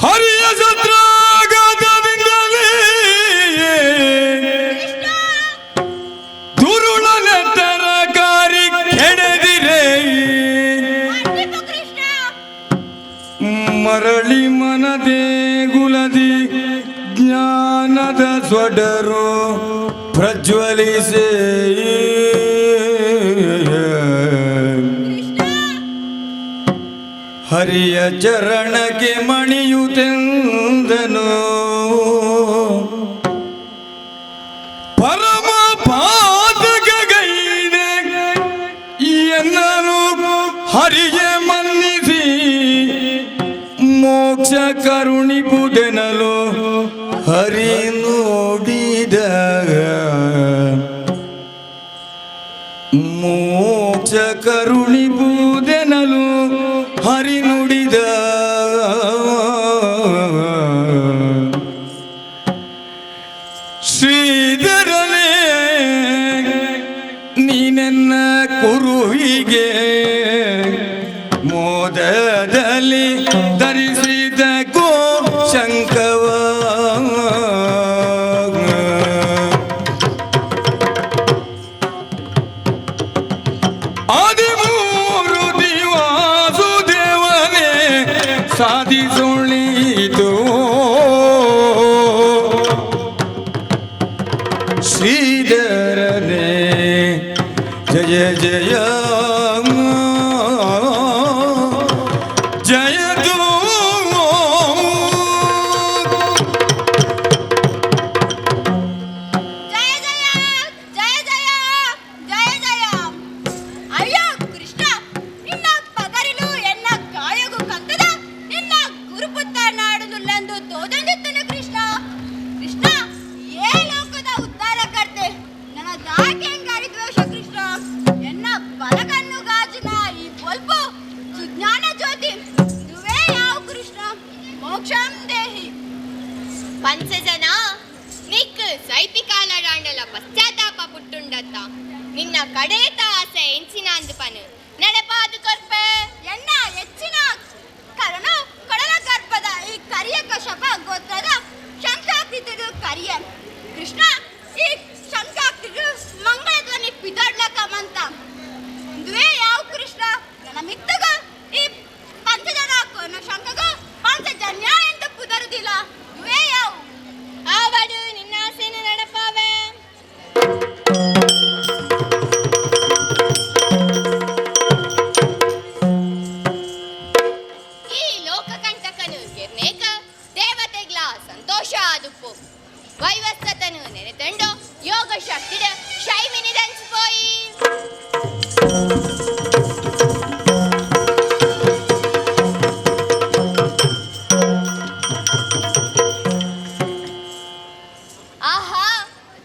ಹರಿಯ ಸತ್ರಾಗತದಿಂದಲೇ ದುರುಳನ ತರಕಾರಿ ಕೆಡೆದಿರೆ. ಮಂಡಿಪು ಕೃಷ್ಣ. ಮರಳಿ ಮನದೇ ಗುಲದಿ ಜ್ಞಾನದ ಸ್ವಡರು ಪ್ರಜ್ವಲಿಸೇ ಹರಿಯ ಚರಣಕ್ಕೆ ಮಣಿಯುತೆಂದನು. ಪರಮ ಪಾತಕಗೈದೆ ಎನ್ನನು ಹರಿಗೆ ಮನ್ನಿಸಿ ಮೋಕ್ಷ ಕರುಣಿಪುದೆನಲು. ಹರಿ ನುಡಿದ ಮೋಕ್ಷ ಕರುಣಿಬುದೆನಲು ಹರಿ ನುಡಿದ ಶ್ರೀಧರನೇ ನೀನೆನ್ನ ಕುರುಹಿಗೆ ಮೋದದಲ್ಲಿ ಧರಿಸಿದ ಗೋ ಶಂಕವ ಆದಿಮೂರು ದಿವಾಸುದೇವನೇ ಸಾಧಿಸುಳಿತು ಶ್ರೀಧರನೇ ಜಯ ಜಯ ಜಯದು ಜಯ ಜಯ ಜಯ ಜಯ ಜಯ ಜಯ. ಅಯ್ಯೋ ಕೃಷ್ಣ, ನಿನ್ನ ಪಗರಿಲು ಎನ್ನ ಕಾಯಗು ಕಂತದ ನಿನ್ನ ಗುರುಪುತ್ತ ನಾಡುನುಲ್ಲಂದು ತೋದಂದಿತ್ತನು ಕೃಷ್ಣ. ಕೃಷ್ಣ, ಏ ಲೋಕದ ಉದ್ಧಾರಕರ್ತೆ, ನನ್ನ ದಾಕೆ ದ್ವೇಷ ಕೃಷ್ಣ. ಎನ್ನ ಬಲಗಣ್ಣು ಗಾಜಿನ ಈ ಬೊಲ್ಪು ಸುಜ್ಞಾನ ಜ್ಯೋತಿ ದುವೇ ಯಾವ ಕೃಷ್ಣ, ಮೋಕ್ಷಂ ದೇಹಿ. ಪಂಚಜನ ನಿಕ್ ಸೈಪಿಕಾಲಡಾಂಡಲ ಪಶ್ಚಾತ್ತಾಪ ಪುಟ್ಟುಂಡತ್ತ ನಿನ್ನ ಕಡೇತ ಆಸೆ ಎಂಚಿನ ಅಂದುಪನು ನಡೆಪಾದು ಕೊರ್ಪೆ. ಎನ್ನ ಹೆಚ್ಚಿನ ಕರುಣ ಕೊಡಲ ಗರ್ಭದ ಈ ಕರಿಯ ಕಶಪ ಗೋತ್ರದ ಶಂಖಾಕೃತಿರು ಕರಿಯ ಕೃಷ್ಣ. ಈ ಶಂಖಾಕೃತಿರು ಮಂಗಳ ಧ್ವನಿ ಪಿದಾಡ್ಲಕ ಮಂತ ದ್ವೇ ಯಾವ ಕೃಷ್ಣ. ನನ್ನ ಮಿತ್ತಗ ಈ ಪಂಚಜನ ಶಂಖಗ ಪಂಚಜನ್ಯ ಎಂದು ಪುದರುದಿಲ್ಲ ದ್ವೇ ಯಾವ. ಆವಡು ನಿನ್ನ ಆಸೆನು ನಡಪಾವೆ. ಈ ಲೋಕಕಂಟಕನು ಗಿರ್ನೇಕ ದೇವತೆಗ್ಲ ಸಂತೋಷ ಆದುಪ್ಪು ವೈವಸ್ವತನು ನೆನೆತಂಡು ಯೋಗ ಶಕ್ತಿಡ ಶೈಮಿನಿದಂಚಿಪೋಯಿ. ಆಹಾ,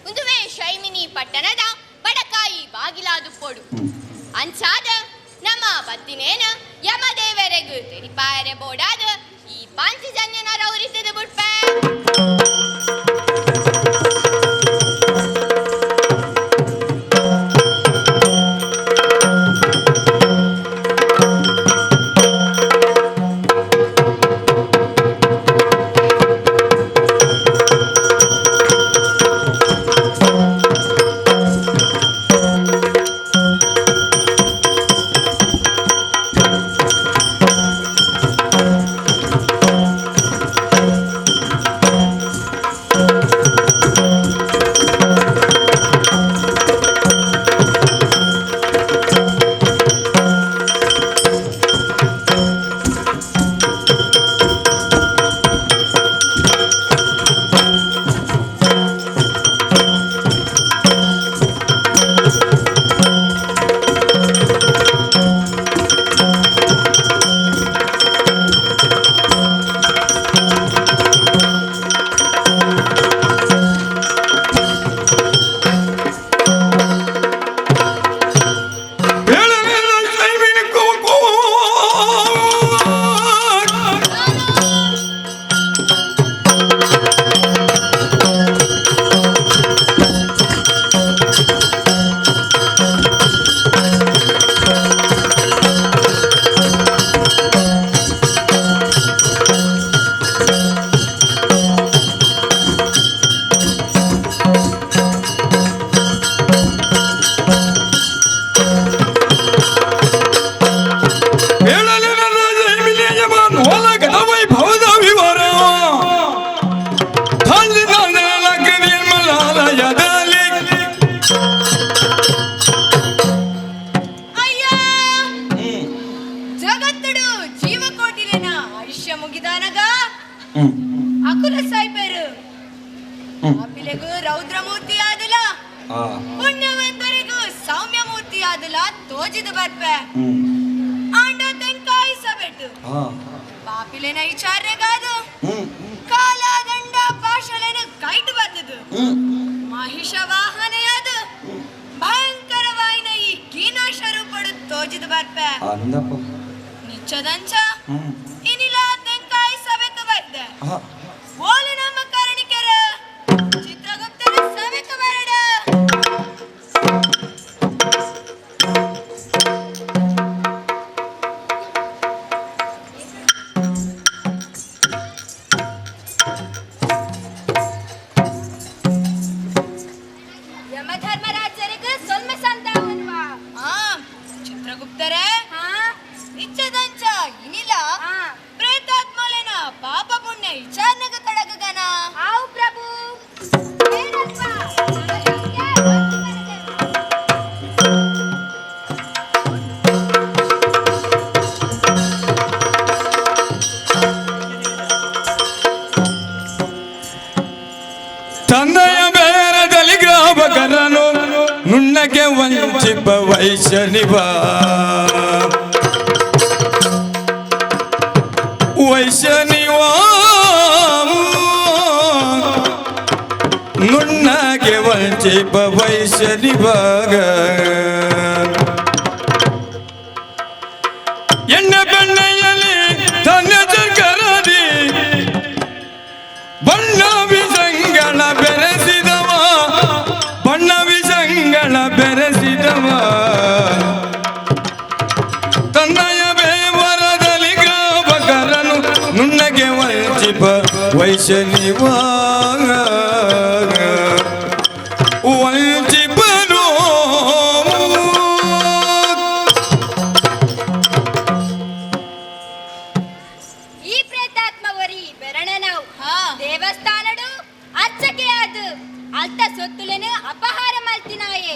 ಉಂದುವೆ ಶೈಮಿನಿ ಪಟ್ಟಣದ ಬಡಕಾಯಿ ಬಾಗಿಲಾದುಪ್ಪೋಡು ಅಂಚಾದ ನಮ್ಮ ಬತ್ತಿನೇನ ಯಮದೇವರೆಗು ತೆರಿಪಾಯರೆ ಬೋಡಾದ ಈ ಪಾಂಚಜನ್ಯನ ರೌರಿಸದು ಬುಡ್ಪೆ. ಅಯ್ಯ, ಜಗತ್ತುಡು ಜೀವಕೋಟಿಲೇನ ಆಯುಷ್ಯ ಮುಗಿದಾನಗ ಅಕುಲ ಸಾಯ್ಪೇರು ಆಪಿಲೆಗು ರೌದ್ರಮೂರ್ತಿ ಆದಲ ಪುಣ್ಯವಂತರಿಗೂ ಸೌಮ್ಯಮೂರ್ತಿ ಆದಲ ತೋಜಿದು ಬರ್ಪೆ. ಆಂಡ ತೆಂಕಾಯಿ ಸಬೆಟ್ಟು ಪಾಪಿಲೆನ ವಿಚಾರ್ಯಗಾದು ಕಾಲದಂಡ ಪಾಶಲೆನ ಅಪ್ಪೆ. ಅಂದಪ್ಪ. ನಿಚ್ಚದಂಚ ಇನಿಲ ತೆಂಕಾಯಿ ಸವೆತ ಬೈದೆ. ಆ. ಓಲು ನಮ್ಮ ಕಾರಣಿಕರ ಚಿತ್ರಗುಪ್ತರ ಸವೆಕ ಬರಡ. ಯಮಧರ್ಮರಾಜರಿಗೆ ಸೊಲ್ಮೆ ಸಂತಾವನ್ವಾ. ಆ ಚಿತ್ರಗುಪ್ತರೇ, ನಿಚ್ಚದಂಚ ಇನಿಲ ಪ್ರೇತಾತ್ಮಲೇನ ಪಾಪ ಪುಣ್ಯ ವಿಚಾರಣೆಗ ತೊಡಗಗನ. ಆವು ಪ್ರಭು. ಏನಪ್ಪ? ತಂದೆಯ ಬೇರದಲ್ಲಿ ಗ್ರಾಹಕರನು ನುಣ್ಣಗೆ ವಂಚಿಪ ವೈಶನಿವ ವೈಶನಿವ ನುಣ್ಣಗೆ ವಂಚಿಪ ವೈಶನಿವಾಗ ಎಣ್ಣೆ ಬೆಣ್ಣೆಯಲ್ಲಿ ತನ್ನ ಚಕರದಿ ಬಣ್ಣ ವಿಸಂಗಳ ಬೆರೆಸಿದವ ಬಣ್ಣ ವಿಸಂಗಳ ಬೆರೆಸಿದವ ತನ್ನಯ ಬೇವರದಲ್ಲಿ ಗ್ರಾಹಕರನು ನುಣ್ಣಗೆ ವಂಚಿಪ ವೈಶನಿವ ವಂಚಿಪನು. ಈ ಪ್ರೇತಾತ್ಮ ಒರಿ ಬೆರಣನವು ದೇವಸ್ಥಾನಡು ಅರ್ಚಕೆಯಾದ ಅಲ್ತ ಸೊತ್ತುಲೆನು ಅಪಹಾರ ಮಲ್ತಿನಾಯೆ.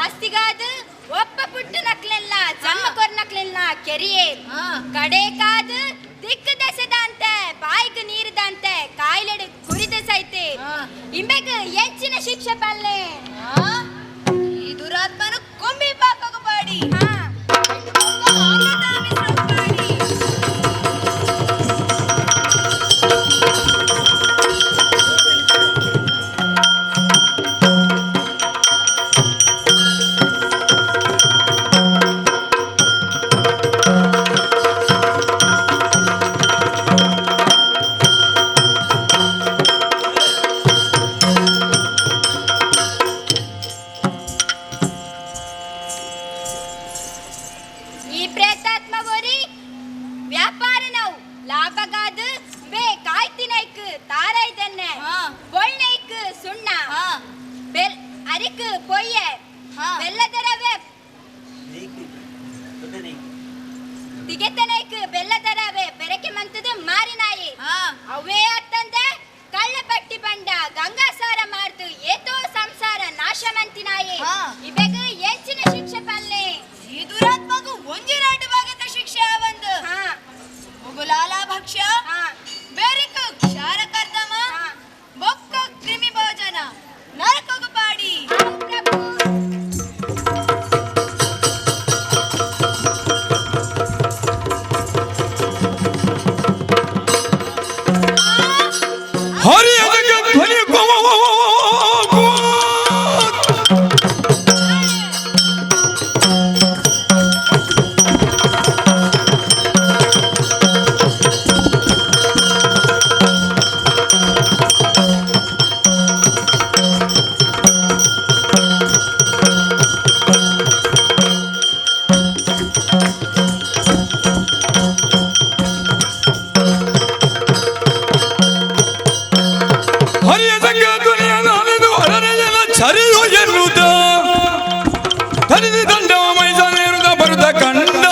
ಆಸ್ತಿಗಾದ ಒಪ್ಪ ಪುಟ್ಟು ನಕ್ಲೆಲ್ಲ ಜನ್ಮ ಕೊರ್ನಕ್ಲೆಲ್ಲ ಕೆರಿಯೆ. ಕಡೇಕಾದ ದಿಕ್ಕು ದೆಸೆದಂತೆ ಬಾಯಿಗೆ ನೀರಿದಂತೆ ಕಾಯಿಲೆಡು ಕುರಿದ ಸೈತೆ. ಇಂಬೆಗ್ ಹೆಚ್ಚಿನ ಶಿಕ್ಷೆ ಪಲ್ಲೆ. ಈ ದುರಾತ್ಮನು ಕೊಂಬಿ ಪಾಕಗು ಪಾಡಿ. ಈ ಪ್ರೇತಾತ್ಮ ಒರಿ ವ್ಯಾಪಾರ ನಾವು ಲಾಭಗಾದ ಬೇ ಕಾಯ್ತಿನೈಕ್ ತಾರೈದನ್ನೆ ಬೊಳ್ನೈಕ್ ಸುಣ್ಣ ಬೆಲ್ ಅರಿಕ್ ಪೊಯ್ಯೆ ಬೆಲ್ಲದರವೆ ತಿಗೆತನೈಕ್ ಬೆಲ್ಲದರವೆ ಬೆರಕೆ ಮಂತದ ಮಾರಿನಾಯಿ. ಅವೇ ಅತ್ತಂದೆ ಕಳ್ಳಪಟ್ಟಿ ಬಂಡ ಗಂಗಾಸಾರ ಮಾರ್ದು ಏತೋ ಸಂಸಾರ ನಾಶ ಮಂತಿನಾಯಿ. ಇವೆಗ ಹೆಚ್ಚಿನ ಶಿಕ್ಷೆ ಪಲ್ಲೆ. ಈ ದುರಾತ್ಮಗೂ ಒಂಜಿರಾಟ ಭಾಗದ ಶಿಕ್ಷೆ ಒಂದು ಮುಗುಲಾಲ ಭಕ್ಷ್ಯ ಬೇರಿಕ ಕ್ಷಾರ ಕರ್ದಮ ಬೊಕ್ಕ ಕ್ರಿಮಿ ಭೋಜನ ನರಕಗು ಪಾಡಿ. ಹರಿಯ ಧ್ವನಿ ಹರಿಯ ಧ್ವನಿಯ ನಾನೆಂದು ಹರರೆಯನ ಚರಿಯು ಎನ್ನುತ್ತ ಧರಿಸಿ ದಂಡವ ಮೈಸನೇರುತ್ತ ಬರುತ್ತ ಕಂಡ.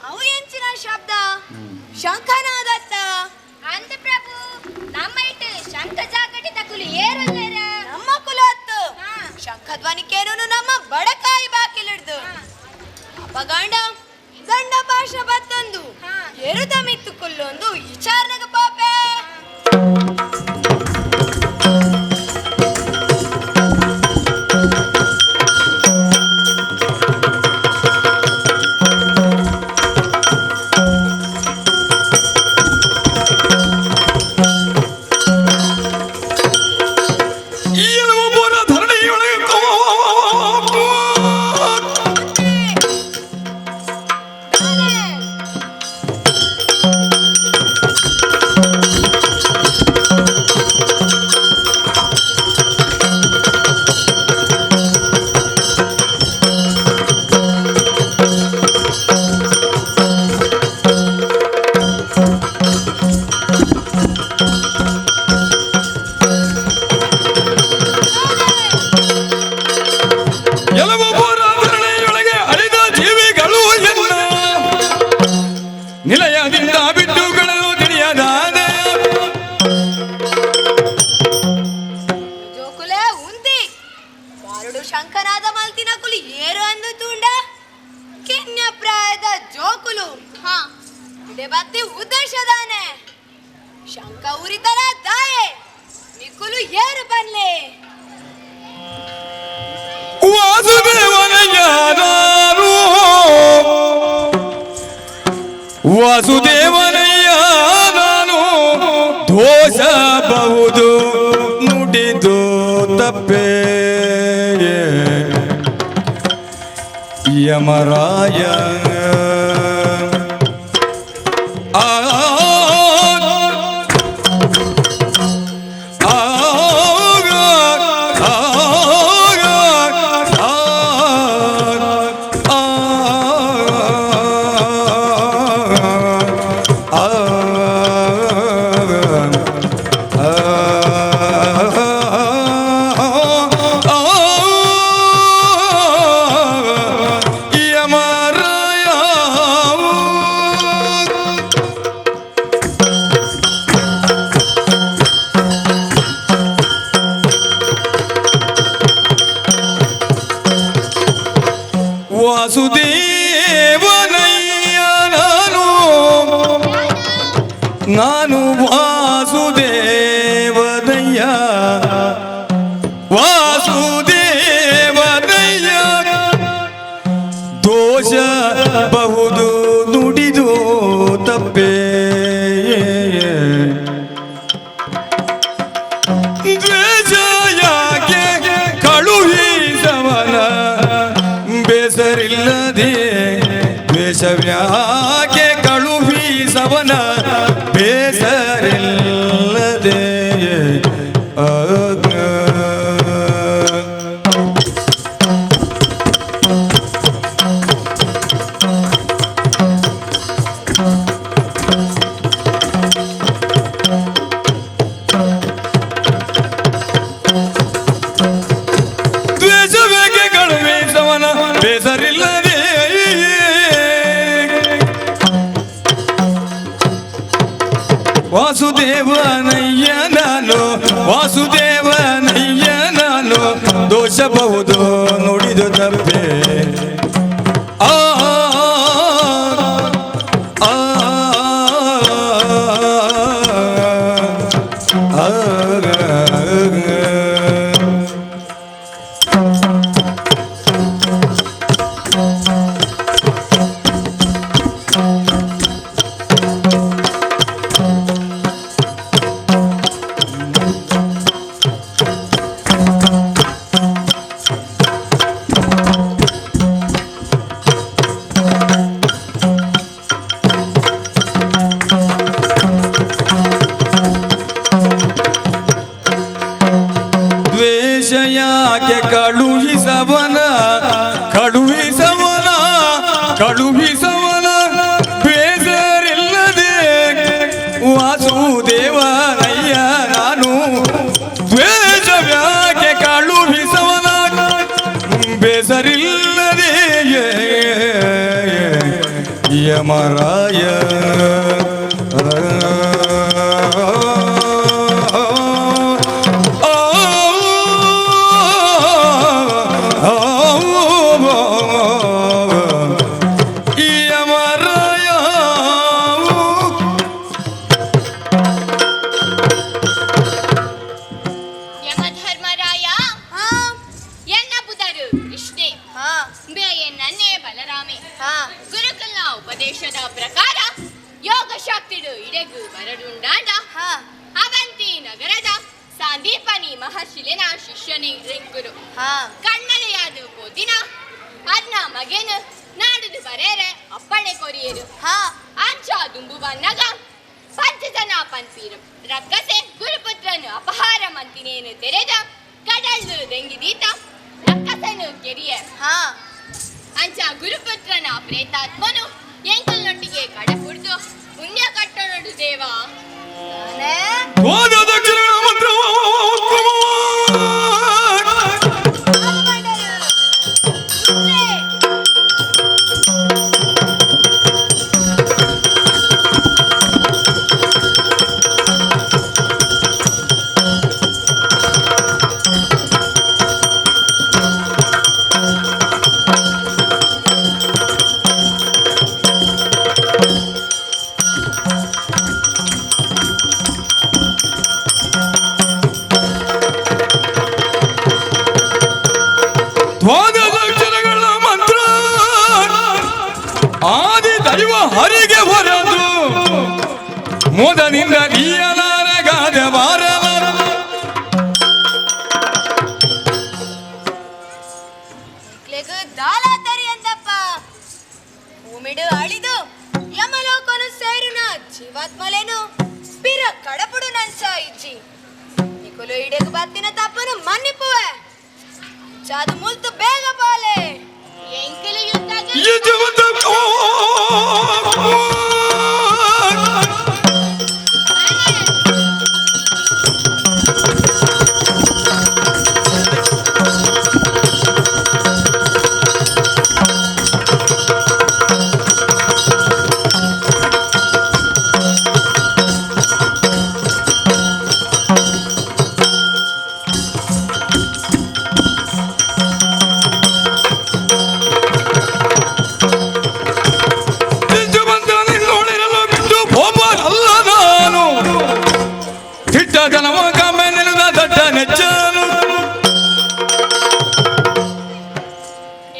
ಅವು ಎಂಚಿನ ಶಬ್ದ ಶಂಖನಾದತ್ತ. ಅಂದ ಪ್ರಭು, ನಮ್ಮ ಇಟ್ಟು ಶಂಖ ಜಾಗಟಿ ತಕುಲು ಏರುಲ್ಲೇರ. ನಮ್ಮ ಕುಲ ಅತ್ತು ಶಂಖಧ್ವನಿ ಕೇನುನು ನಮ್ಮ ಬಡಕಾಯಿ ಬಾಕಿಲಿಡ್ದು ಅಪಗಾಂಡ ದಂಡ ಪಾಶ ಬತ್ತೊಂದು ಎರುದ ಮಿತ್ತು ಕುಲ್ಲೊಂದು ವಿಚಾರಣೆಗ ಪಾಪೆ. ಈ ಇಡೆ ಬತ್ತಿ ಉದ್ದೇಶದಾನೆ ಶಂಕ ಉರಿತರ ದಾಯೆ ನಿಕ್ಕುಲು ಏರು ಬನ್ಲೆ. ವಾಸುದೇವನಯ್ಯ ನಾನು, ವಾಸುದೇವನಯ್ಯ ನಾನು, ದೋಷ ಬಹುದು ನುಡಿದು ತಪ್ಪೇ ಯಮರಾಯ. ಆ ಆ ಯಮರಾಯ. ವಾಸುದೇವನಯ್ಯ ನಾನು, ನಾನು ವಾಸುದೇವನಯ್ಯ, ವಾಸುದೇವನಯ್ಯ, ದೋಷ ಬಹುದು ನುಡಿದು ತಪ್ಪೇ ದ್ವೇಷ ಯಾಕೆ ಕಳುಹಿಸವನ ಬೇಸರಿಲ್ಲದೆ, ದ್ವೇಷವ್ಯಾಕೆ ಕಳುಹಿಸವನ ಬೇಸರಿಲ್ಲದೆ. ಆಗ ದ್ವೇಷವೇಕೆ ಕಳುಹಿಸವನ ಬೇಸರಿಲ್ಲದೆ, ವಾಸುದೇವನಯ್ಯ ನಾನು, ವಾಸುದೇವನಯ್ಯ ನಾನು, ದೋಷಬಹುದು ನುಡಿದು ತಪ್ಪೇ. ಆ ಆ ಆ ದ್ವೇಷ ಯಾಕೆ ಕಳುಹಿಸವನ, ಕಳುಹಿಸವನ, ಕಳುಹಿಸವನ ಬೇಸರಿಲ್ಲದೆ, ವಾಸುದೇವನಯ್ಯ ನಾನು, ದ್ವೇಷ ಯಾಕೆ ಕಳುಹಿಸವನ ಬೇಸರಿಲ್ಲದೆ ಯಮರಾಯ. ಯಮರಾಯ. ಯಮಧರ್ಮರಾಯ, ಎನ್ನ ಪುದರು ಕೃಷ್ಣೆ, ನನ್ನೇ ಬಲರಾಮೆ. ಗುರುಕುಲ್ನ ಉಪದೇಶದ ಪ್ರಕಾರ ಯೋಗ ಶಕ್ತಿಡು ಇಡೆಗು ಬರಡುಂಡಾಂಡ ಅವಂತಿ ನಗರದ ಸಾಂದೀಪನಿ ಮಹರ್ಷಿಲಿನ ಶಿಷ್ಯನೇ ರಿಂಕುರು. ಕಣ್ಮಲೆಯಾದ ಪೋದಿನ ಅರ್ನ ಮಗೇನು ನಾಡುದು ಬರೇರೆ ಅಪ್ಪಣೆ ಕೊರಿಯರು. ಅಂಚ ದುಂಬು ಬನ್ನಗ ಪಂಚಜನ ಪನ್ಪೀರು ರಕ್ಕಸೆ ಗುರುಪುತ್ರನು ಅಪಹಾರ ಮಂತಿನೇನು ತೆರೆದ ಕಡಲ್ಲು ದೆಂಗಿದೀತ ರಕ್ಕಸನು ಕೆರಿಯ. ಅಂಚ ಗುರುಪುತ್ರನ ಪ್ರೇತಾತ್ಮನು ಎಂಕಲ್ನೊಟ್ಟಿಗೆ ಕಡಪುಡ್ದು ಪುಣ್ಯ ಕಟ್ಟಣಡು ದೇವ. ದಕ್ಷಿಣ ಮಂತ್ರ. ಹರಿಗೆ ಹೊರದು ಮೋದನಿಂದ ನೀಯಲಾರಗಾದ ಬಾರಲ. ದಾಲಾತರಿ ಅಂದಪ್ಪ ಭೂಮಿಡು ಅಳಿದು ಯಮಲೋಕನು ಸೇರುನ ಜೀವಾತ್ಮಲೇನು ಪಿರ ಕಡಪುಡು ನಂಚ ಇಜ್ಜಿ ನಿಕುಲು ಇಡೆಗು ಬತ್ತಿನ ತಪ್ಪನು ಮನ್ನಿಪುವೆ ಚಾದು ಮುಲ್ತು ಬೇಗ ಬಾಲೆ. ಎಂಕಲು ಯುದ್ಧ ಯಜವಂತ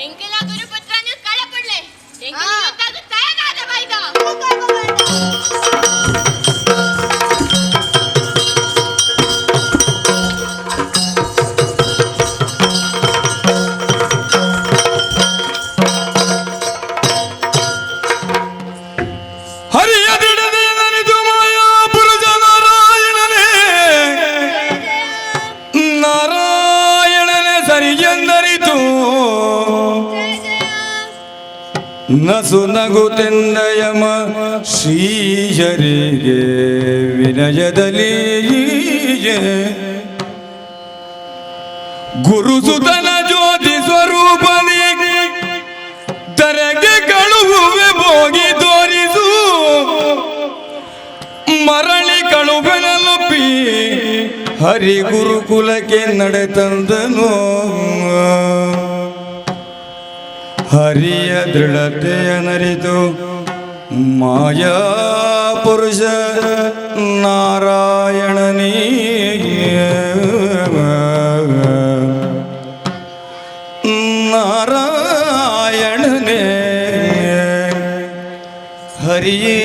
ಎಂಕಲ ಗುರುಪುತ್ರನು ಕಳಪಡ್ಲೆ ಎಂಕಲ ಯುದ್ಧಗ್ ತಯಾರಾದ ಬೈದ. ಹರಿಯ ದಿಡದೆ ನನಿದು ಮಾಯಾ ಪುರುಷ ನಾರಾಯಣನೇ ನಾರಾಯಣನೇ ಸರಿಯೆಂದರಿತು ನಸು ನಗುತ್ತೆಂದಯಮ ಶ್ರೀಹರಿಗೆ ವಿನಯದಲ್ಲಿ ಗುರುಸುತನ ಜ್ಯೋತಿ ಸ್ವರೂಪನೇ ತರಗೆ ಕಳುಹುವೆ ಭೋಗಿ ತೋರಿಸು ಮರಳಿ ಕಳುವೆನಲೊಪ್ಪಿ ಹರಿ ಗುರುಕುಲಕ್ಕೆ ನಡೆತಂದನು. ಹರಿಯ ದೃಢತೆಯ ನರಿತು ಮಾಯಾ ಪುರುಷ ನಾರಾಯಣನೇ ನಾರಾಯಣನೇ ಹರಿಯೇ.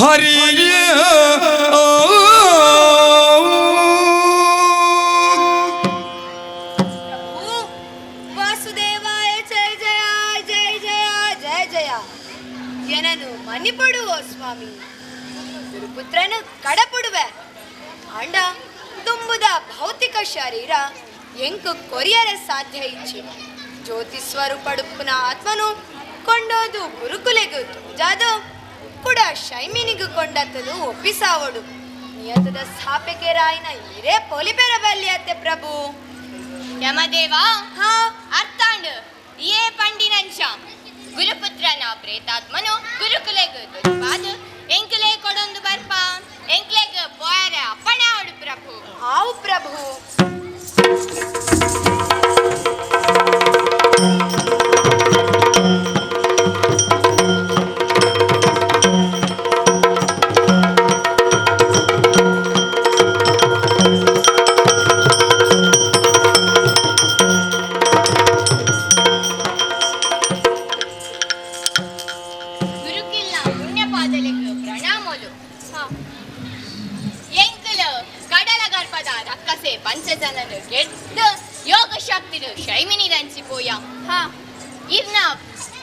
ಹರಿಯೇ. ವಾಸುದೇವಾಯ ಜಯ ಜಯ ಜಯ ಜಯ ಜಯ ಜಯ. ಏನನು ಮನ್ನಿಪಡುವೋ ಸ್ವಾಮಿ, ಗುರುಪುತ್ರನು ಕಡಪುಡುವೆ. ಅಂಡ ದುಂಬುದ ಭೌತಿಕ ಶರೀರ ಎಂಕು ಕೊರಿಯರೆ ಸಾಧ್ಯ ಇಚ್ಛೆ. ಜ್ಯೋತಿ ಸ್ವರೂಪಡುಪ್ಪುನ ಆತ್ಮನು ಕೊಂಡೋದು ಗುರುಕುಲೆಗು ತೋಜಾದು ಕೂಡ ಶೈಮಿನಿಗು ಕೊಂಡತ್ತದು ಒಪ್ಪಿಸಾವಡು. ನಿಯತದ ಸ್ಥಾಪಕೆ ರಾಯನ ಹಿರೇ ಪೊಲಿಪೆರ ಬಲ್ಲಿಯತ್ತೆ ಪ್ರಭು. ಯಮದೇವ ಅರ್ಥಾಂಡ್ ಏ ಪಂಡಿನಂಶ ಗುರುಪುತ್ರನ ಪ್ರೇತಾತ್ಮನು ಗುರುಕುಲೆಗು ದುರ್ಪಾದು ಎಂಕಲೆ ಕೊಡೊಂದು ಬರ್ಪ ಎಂಕ್ಲೆಗ್ ಪೋಯರೆ ಅಪ್ಪಣೆ ಆಡು ಪ್ರಭು. ಆವು ಪ್ರಭು. ಗುರುಕಿಲ್ನ ಪುಣ್ಯಪಾದಲೆಗ್ ಪ್ರಣಾಮಲು. ಎಂಕಲು ಕಡಲ ಗರ್ಭದ ರಕ್ಕಸೆ ಪಂಚಜನನು ಗೆದ್ದು ಯೋಗ ಶಕ್ತಿನು ಶೈಮಿನಿ ರಂಚಿ ಪೋಯ. ಇರ್ನ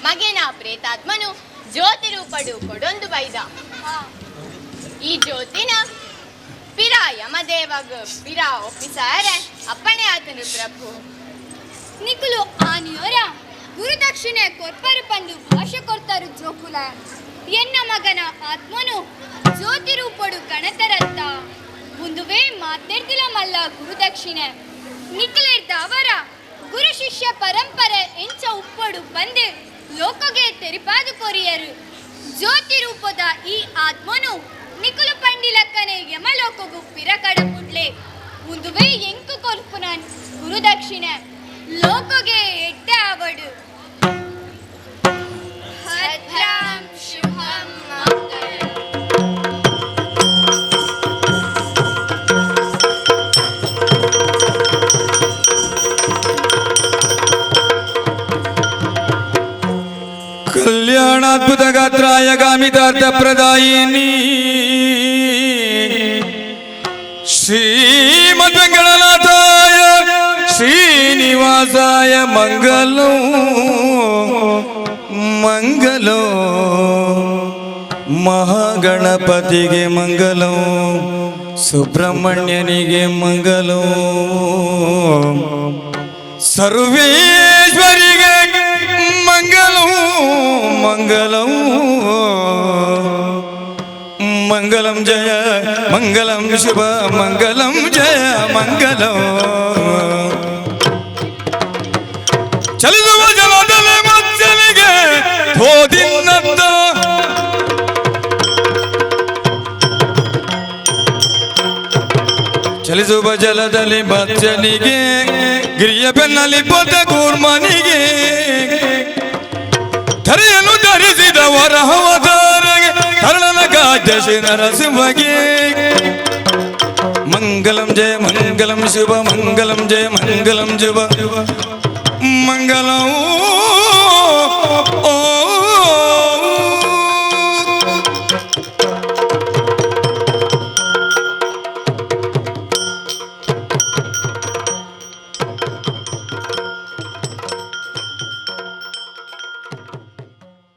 ಮಗನ ಪ್ರೇತಾತ್ಮನು ಜ್ಯೋತಿ ರೂಪಡು ಕೊಡೊಂದು ಬೈದ. ಈ ಜ್ಯೋತಿನ ಪಿರ ಯಮದೇವಗ ಪಿರ ಒಪ್ಪಿಸಾರೆ ಅಪ್ಪಣೆ ಆತನು ಪ್ರಭು. ನಿಕುಲು ಆನಿಯೋರ ಗುರುದಕ್ಷಿಣೆ ಕೊರ್ಪರು ಪಂದು ಭಾಷೆ ಕೊರ್ತಾರು ಜೋಕುಲ. ಎನ್ನ ಮಗನ ಆತ್ಮನು ಜ್ಯೋತಿ ರೂಪಡು ಕಣತರತ್ತ ಮುಂದುವೆ ಮಾತೆರ್ದಿಲ ಮಲ್ಲ ಗುರುದಕ್ಷಿಣೆ. ನಿಕುಲೆರ್ದವರ ಗುರು ಶಿಷ್ಯ ಪರಂಪರೆ ಎಂಚ ಉಪ್ಪಡು ಬಂದು ಲೋಕಗೆ ತೆರಿಪಾದು ಕೊರಿಯರು. ಜ್ಯೋತಿ ರೂಪದ ಈ ಆತ್ಮನು ನಿಕುಲು ಪಂಡಿನ ಯಮಲೋಕಗು ಪಿರಕಡಪುಡ್ಲೆ. ಉಂದುವೇ ಎಂಕು ಕೊರ್ಪುನ ಗುರುದಕ್ಷಿಣೆ. ಲೋಕಗೆ ಎಡ್ಡೆ ಆವಡು. ಭದ್ರಾಂ ಶುಭಂ ಮಂಗಳಂ. ಕಲ್ಯಾಣಾದ್ಭುತ ಗಾತ್ರಾಯ ಕಾಮಿತಾರ್ಥ ಪ್ರದಾಯಿನಿ ಶ್ರೀಮದ್ ವೆಂಕಟನಾಥಾಯ ಶ್ರೀನಿವಾಸಾಯ ಮಂಗಲೋ ಮಂಗಲೋ. ಮಹಾಗಣಪತಿಗೆ ಮಂಗಲೋ, ಸುಬ್ರಹ್ಮಣ್ಯನಿಗೆ ಮಂಗಲೋ, ಸರ್ವೇಶ್ವರಿಗೆ ಮಂಗಲೋ ಮಂಗಲೋ. ಮಂಗಲಂ ಜಯ ಮಂಗಲಂ ಶುಭ ಮಂಗಲಂ ಜಯ ಮಂಗಲಂ. ಚಲಿಸುವ ಜಲದಲ್ಲಿ ಮಚ್ಚಲಿಗೆ ಹೋದಿನ್ನತ್ತ ಚಲಿಸುವ ಜಲದಲ್ಲಿ ಬಚ್ಚನಿಗೆ, ಗಿರಿಯ ಬೆನ್ನಲ್ಲಿ ಪೊದ್ದ ಕೂರ್ಮನಿಗೆ, ಧರೆಯನ್ನು ಧರಿಸಿದ ವರಹವತಾರಗೆ, ತರಳನ ಕಾಜಶಿ ನರಸಿಂಹಗೆ ಮಂಗಲಂ ಜಯ ಮಂಗಲಂ ಶುಭ ಮಂಗಲಂ ಜಯ ಮಂಗಲಂ ಶುಭ ಮಂಗಲಂ.